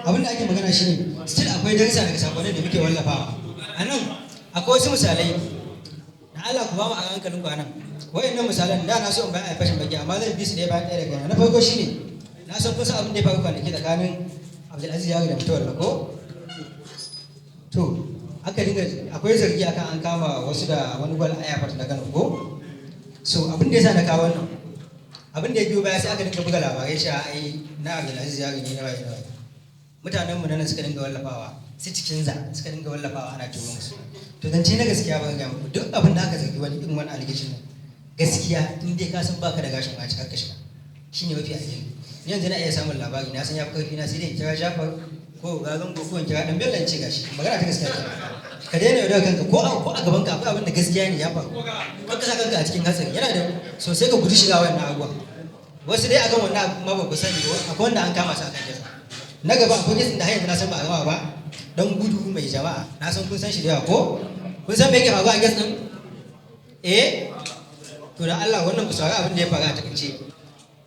abin da ake magana shine still akwai darussa daga sakonnin da muke wallafawa. A nan akwai wasu misalai da Allah ku ba mu a hankalin ku. A nan wayannan misalan da na so in bayan a fashin baki, amma zan bi su ɗaya bayan ɗaya. Daga na farko shine, na san kusa abin da ya faru kwanaki tsakanin Abdulaziz Yari da Mutawalla ko. To aka dinga akwai zargi akan an kama wasu da wani gwal a airport na Kano ko. So abin da yasa na kawo wannan, abin da ya biyo baya, sai aka dinga buga labarai cewa ai na Abdulaziz Yari ne, na waye na waye. Mutanen mu nan suka dinga wallafawa, su cikin za suka dinga wallafawa, ana turo musu. To zance na gaskiya, ban ga muku, duk abin da aka zargi wani irin wani allegation nan, gaskiya. Gaskiya in dai ka san baka da gashin ma ka shiga, shine mafi alheri. Yanzu na iya samun labari, na san ya fi karfi na, sai dai in kira Jafar ko Gazango ko in kira Dan Bello in ce gashi. Magana ta gaskiya kenan. Ka daina yaudarar kanka, ko a gaban ka akwai abin da gaskiya ne ya faru, kar ka sa kanka a cikin hatsari. Yana da sosai ka guji shiga wannan abubuwan. Wasu dai akan wannan abu ma ba ku sani ba, akwai wanda an kama su akan case. Na gaba, akwai case ɗin da har yanzu na san ba a gama ba, Dan Gudu Mai Jama'a. Na san kun san shi da yawa. Ko kun san me yake faruwa a case din? Eh, to da Allah wannan ku saurari abin da ya faru a takaice.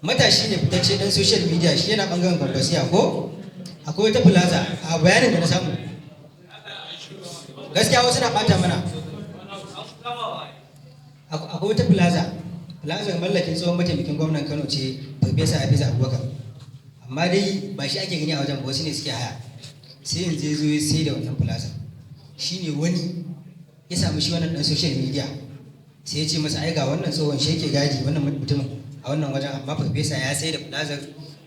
Matashi ne fitacce dan social media, shi yana bangaren Kwankwasiya. Ko akwai wata plaza, a bayanin da na samu, gaskiya wasu na bata mana, akwai wata plaza, plaza mallakin tsohon mataimakin gwamnan Kano ce, Farfesa Hafiz Abubakar, amma dai ba shi ake gani a wajen ba, wasu ne suke haya. Sai yanzu ya zo ya sai da wannan plaza. Shine wani ya samu shi wannan dan social media, sai ya ce masa ai ga wannan tsohon shi yake gadi wannan mutumin a wannan wajen, amma farfesa ya sai da plaza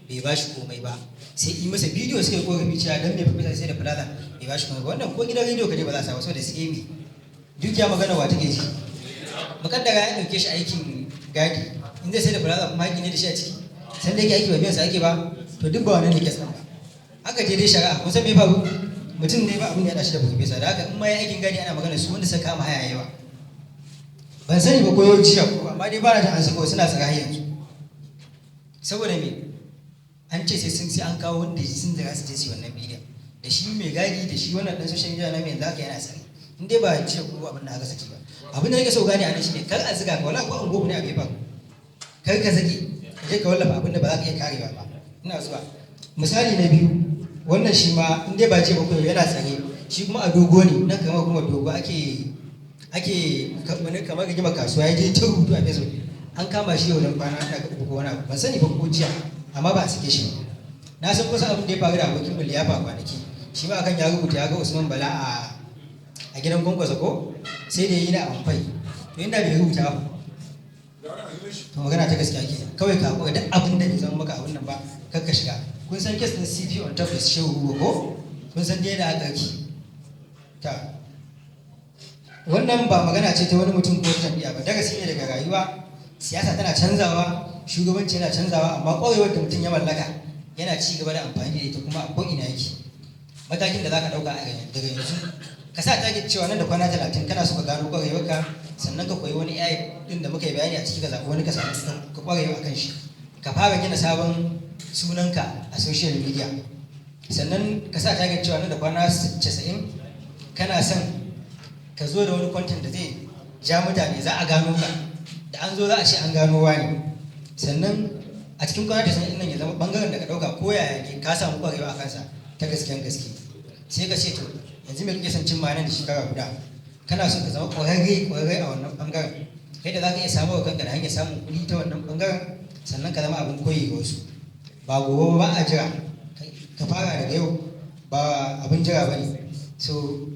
bai ba shi komai ba. Sai yi masa bidiyo, suka yi korafi cewa dan me farfesa sai da plaza bai ba shi komai ba. Wannan ko gidan rediyo kaje ba za a samu, saboda sai me dukiya magana wa take ji. Mukaddara ya dauke shi aikin gadi, in zai sai da plaza kuma haƙi ne da shi a ciki, san da yake aiki ba biyan sa ake ba. To duk ba wannan ne case ɗin ba. Aka je dai shari'a, kun san me faru? Mutum ne ba abin da ya shi da farfesa, da haka in ma ya aikin gadi ana magana su wanda suka kama haya yawa. Ban sani ba ko yau jiya ko, amma dai ba na jin an sako, suna tsara yanzu. Saboda me? An ce sai sun sai an kawo wanda sun zira su je su yi wannan bidiyon da shi mai gadi da shi wannan dan social media na mai. Yanzu haka yana tsare, in dai ba jiya ko abin da aka saki ba. Abin da nake so gane a nan shine, kar a ziga ka. Wala ko an gobe ne a gefen, kar ka saki ka je ka wallafa abin da ba za ka iya karewa ba. Ina zuwa misali na biyu. Wannan shi ma in dai ba ce ba ko yana tsare, shi kuma a Dogo ne nan, kamar kuma Dogo ake wani kamar rigima kasuwa, ya je ta rubutu a Facebook. An kama shi yau dan kwana ina ga 3 ko wani abu, ban sani ba ko jiya, amma ba a sake shi ba. Na san kusa abin da ya faru da abokin mu liyafa kwanaki, shi ma akan ya rubuta ya ga Usman Bala a gidan Kwankwasa, ko sai da yi na amfai. To inda bai rubuta ba, to magana ta gaskiya ke, kawai ka hakura, duk abin da bai zama maka abin nan ba kar ka shiga. Kun san case din CP on top da Shehu Buba, ko kun san dai da aka ki ta. Wannan ba magana ce ta wani mutum ko wata jam'iyya ba, darasi ne daga rayuwa. Siyasa tana canzawa, shugabanci yana canzawa, amma ƙwarewar da mutum ya mallaka yana ci gaba da amfani da ita kuma a ko'ina yake. Matakin da za ka ɗauka daga yanzu, ka sa target cewa nan da kwana 30 kana so ka gano ƙwarewarka, sannan ka koyi wani AI ɗin da muka yi bayani a ciki, ka zaɓi wani ka samu ka ƙwarewa a kan shi, ka fara gina sabon sunanka a social media. Sannan ka sa target cewa nan da kwana 90 kana son ka zo da wani content da zai ja mutane, za a gano ka, da an zo za a ce an gano wani. Sannan a cikin kwana 90 nan ya zama bangaren da ka ɗauka ko yaya ne ka samu ƙwarewa a kansa ta gaskiyan gaske. Sai ka ce to yanzu me kake son cimma nan da shekara guda? Kana so ka zama ƙwararre ƙwararre a wannan bangaren, yadda za ka iya samun kanka da hanyar samun kuɗi ta wannan bangaren, sannan ka zama abin koyi ga wasu. Ba gobe ba a jira, ka fara daga yau, ba abin jira ba ne. So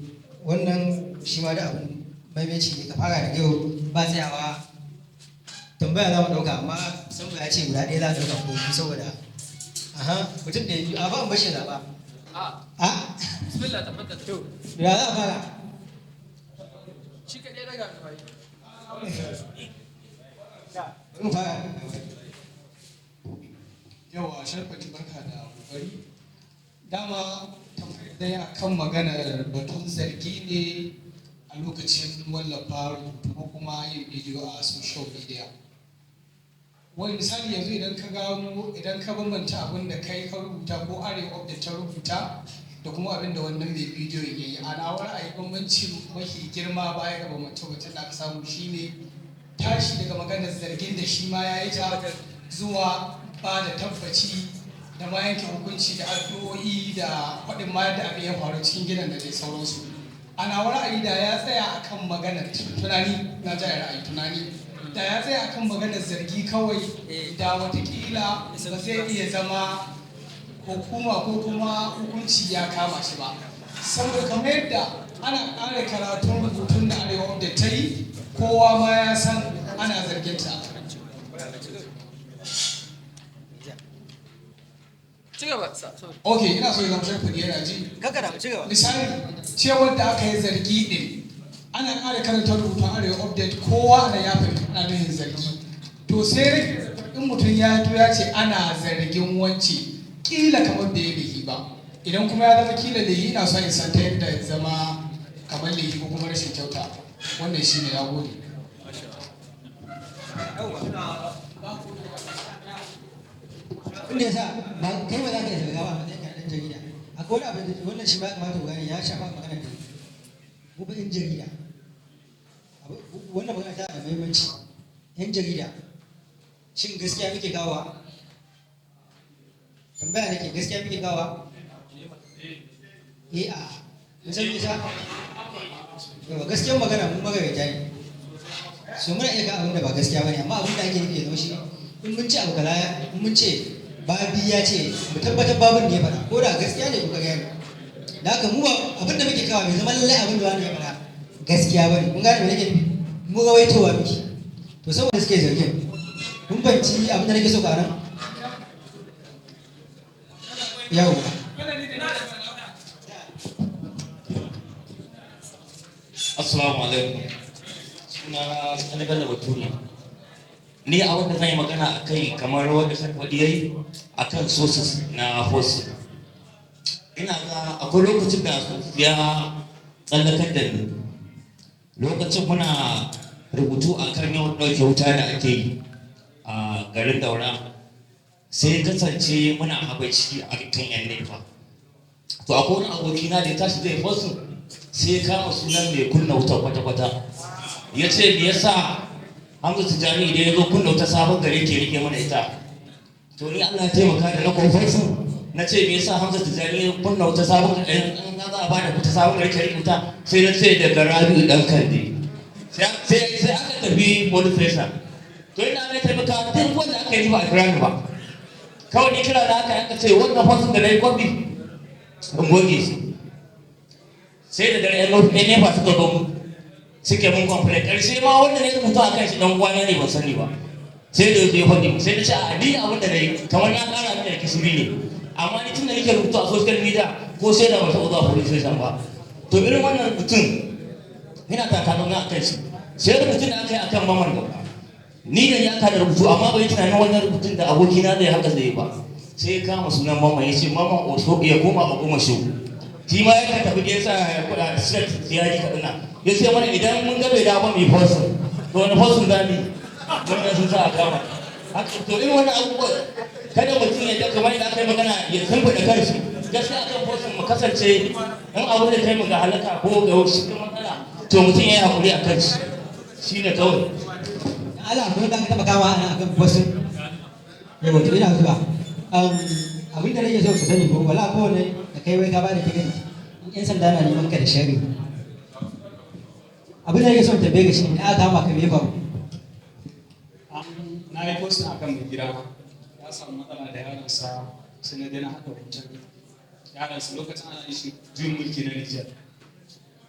wannan shi ma da abin maimaici ne, ka fara daga yau, ba tsayawa. Tambaya za mu ɗauka, amma Sambo ya ce guda ɗaya za a ɗauka ko biyu, saboda aha mutum da biyu a ba bashi zaɓa. A Bismillah, tafaddal. To ya za a fara? Shi kaɗai daga hannu. Mu fara. Yawa Sharfati, barka da kokari. Dama tambayar dai kan maganar batun zargi ne a lokacin wallafa rubutu ko kuma yin bidiyo a social media. Wani misali, yanzu idan ka gano, idan ka bambanta abin da kai ka rubuta ko Arewa Update ta rubuta da kuma abin da wannan mai bidiyon ya yi, a nawa ra'ayi bambanci mafi girma baya ga bambance-bambancen da aka samu shine tashi daga maganar zargin da shi ma ya yi ta zuwa ba da tabbaci da ma yanke hukunci da addu'o'i da faɗin ma yadda abin ya faru cikin gidan da dai sauransu. A nawa ra'ayi da ya tsaya akan maganar tunani na jaya ra'ayi tunani, da ya tsaya akan maganar zargi kawai, da watakila ba zai iya zama hukuma ko kuma hukunci ya kama shi ba, saboda kamar yadda ana ƙara karatun rubutun da Arewa da ta yi, kowa ma ya san ana zargin ta. Ci gaba, sorry. Ok, ina so ya zama Sharfadi yana ji. Kaka da ci gaba. Misali, cewar da aka yi zargi din Ana ƙara karanta rubutun Arewa Update, kowa ana ya fahimta ana nuhin zargi. To sai rage in mutum ya to ya ce ana zargin wance, kila kamar bai yi laifi ba. Idan kuma ya zama kila laifi, ina son in san ta yadda ya zama kamar laifi ko kuma rashin kyauta. Wannan shine, ya gode. Inda yasa ba kai ba za ka iya zarga ba a matsayin ka na ɗan jarida. Akwai wani abu da wannan shi ba ya kamata ku gane, ya shafa magana da mu ba 'yan jarida. Wannan magana tana da muhimmanci. 'Yan jarida, shin gaskiya muke kawowa? Tambaya nake, gaskiya muke kawowa? Eh, a mun san me yasa. Yawa, gaskiyar magana mu magabata ne, so muna iya kawo abin da ba gaskiya bane, amma abin da ake nufi ya zama shi, in mun ce abu kaza, in mun ce Babi ya ce, mu tabbatar Babin ne ya faɗa, ko da gaskiya ne ko ƙarya ne. Da haka mu ba abin da muke kawo bai zama lallai abin da wani ya faɗa gaskiya bane. Kun gane me nake nufi? Mu rawaitowa muke. To saboda suke zargin, kun banci abin da nake so ka nan yau. Assalamu alaikum. Suna Sani Bello Bature. Ni a wanda zan yi magana a kai, kamar wanda Sani faɗi yayi a kan sources na post. Ina ga akwai lokacin da ya tsallakar da ni. Lokacin muna rubutu a kan yawan ɗauke wuta da ake yi a garin Daura. Sai kasance muna habaici a kan 'yan NEPA. To akwai wani abokina da ya tashi zai post, sai ya kama sunan mai kunna wutar kwata-kwata, ya ce me yasa Hamza Tijjani idan ya zo kunna wuta Sabon Gari ke rike mana ita. To ni Allah ya taimaka da na kwamfansu, na ce me yasa Hamza Tijjani ya kunna wuta Sabon Gari, in za a bada wuta Sabon Gari ke rike wuta? Sai na ce daga Rabi'u Dan Kande. Sai aka tafi police station. To ina Allah ya taimaka, duk wanda aka yi ba a kira ni ba. Kawai ni kira da aka ce wannan fasin da na yi kwafi in goge shi. Sai da dare yan NEPA suka zo mu suke mun complain. Karshe ma wanda ne rubuta a kan shi dan uwana ne, ban sani ba. Sai da ya faɗi, sai na ce a ni abin da nayi kamar na ƙara mini da kishiri ne, amma ni tun da nake rubutu a social media ko sai da ban taɓa zuwa police station ba. To irin wannan rubutun ina takanon na akan shi. Sai rubutun da aka yi akan Maman Gaba, ni da ya kada rubutu, amma bai tunanin wannan rubutun da abokina zai haka zai ba. Sai ya kama sunan Maman, ya ce Maman Oso ya koma a goma shi. Shi ma ya tafi da ya sa ya kuɗa set ya ji kaɗuna, ya ce mana idan mun ga bai dawo ba mu yi posting. To wani posting za mu yi? Mun ga sun sa a kama haka. To irin wannan abubuwan, kada mutum ya ga kamar yadda aka yi magana ya tumbuɗe kanshi. Gaskiya akan posting, mu kasance in abu da kai mu ga halaka ko ga wasu cikin matsala, to mutum ya yi haƙuri a kanshi, shi ne kawai. Allah, ko da ka taba kama ana akan posting? Yawa, to ina zuwa. Abin da nake so ku sani, ko wala ko ne da kai wai ka bada tiket, in yan sanda na neman ka da sharri, abin da nake so in tambaye ka shine, da aka kama ka, me ya faru? Na yi posting akan mai gida ya samu matsala da yaransa, sai na daina haɗa hoton yaransa lokacin ana yin shi juyin mulki na Nijar.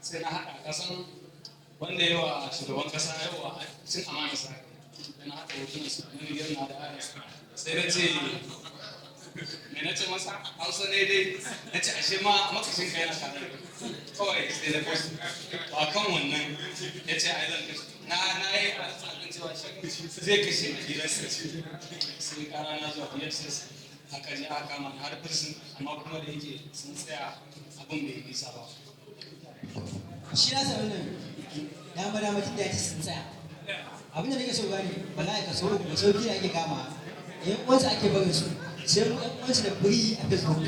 Sai na haɗa kasan wanda yawa shugaban kasa yawa cin amana sa, sai na haɗa hotunan su na Nijar na da yaransa. Sai na ce me na ce masa, Hausa ne dai, na ce ashe ma makashin ka yana tare da kai. Kawai sai na post. To akan wannan ya ce ai zan kashe na yi a kan cewa shi zai kashe a gidansa. Sai kara na zuwa DSS, aka je aka kama ni har prison, amma kuma da yake sun tsaya, abin bai yi nisa ba. Shi na sa wannan dama dama tun da ya ci sun tsaya. Abin da nake so gane, wallahi kaso uku, kaso biyu da ake kama yan uwansu ake barin su, sai mu yan uwansu da biri a Facebook.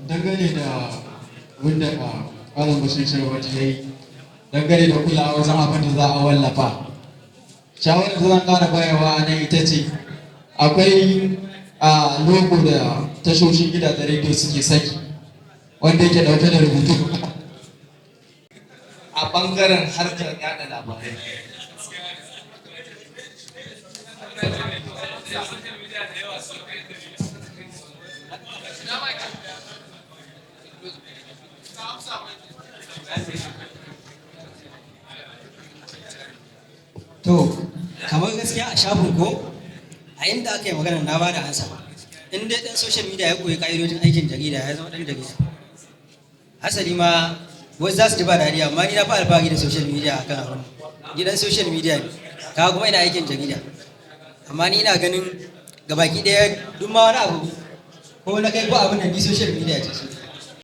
Dangane da wanda Malam Bashir Sharwati ya yi dangane da kulawa wajen abin da za a wallafa, shawarar da zan ƙara bayarwa a nan ita ce akwai a logo da tashoshin gidajen rediyo suke saki wanda yake ɗauke da rubutu. A bangaren harkar yada labarai. Kamar gaskiya a shafin ko a inda aka yi magana na ba da ansa. In dai ɗan social media ya koyi ƙa'idojin aikin jarida, ya zama ɗan jarida. Hasali ma wasu za su ji ba dariya, amma ni na fi alfahari da social media akan abin. Ni ɗan social media ne, kaga kuma ina aikin jarida. Amma ni ina ganin gabaki ɗaya duk ma wani abu ko na kai ko abin nan, ni social media ce su.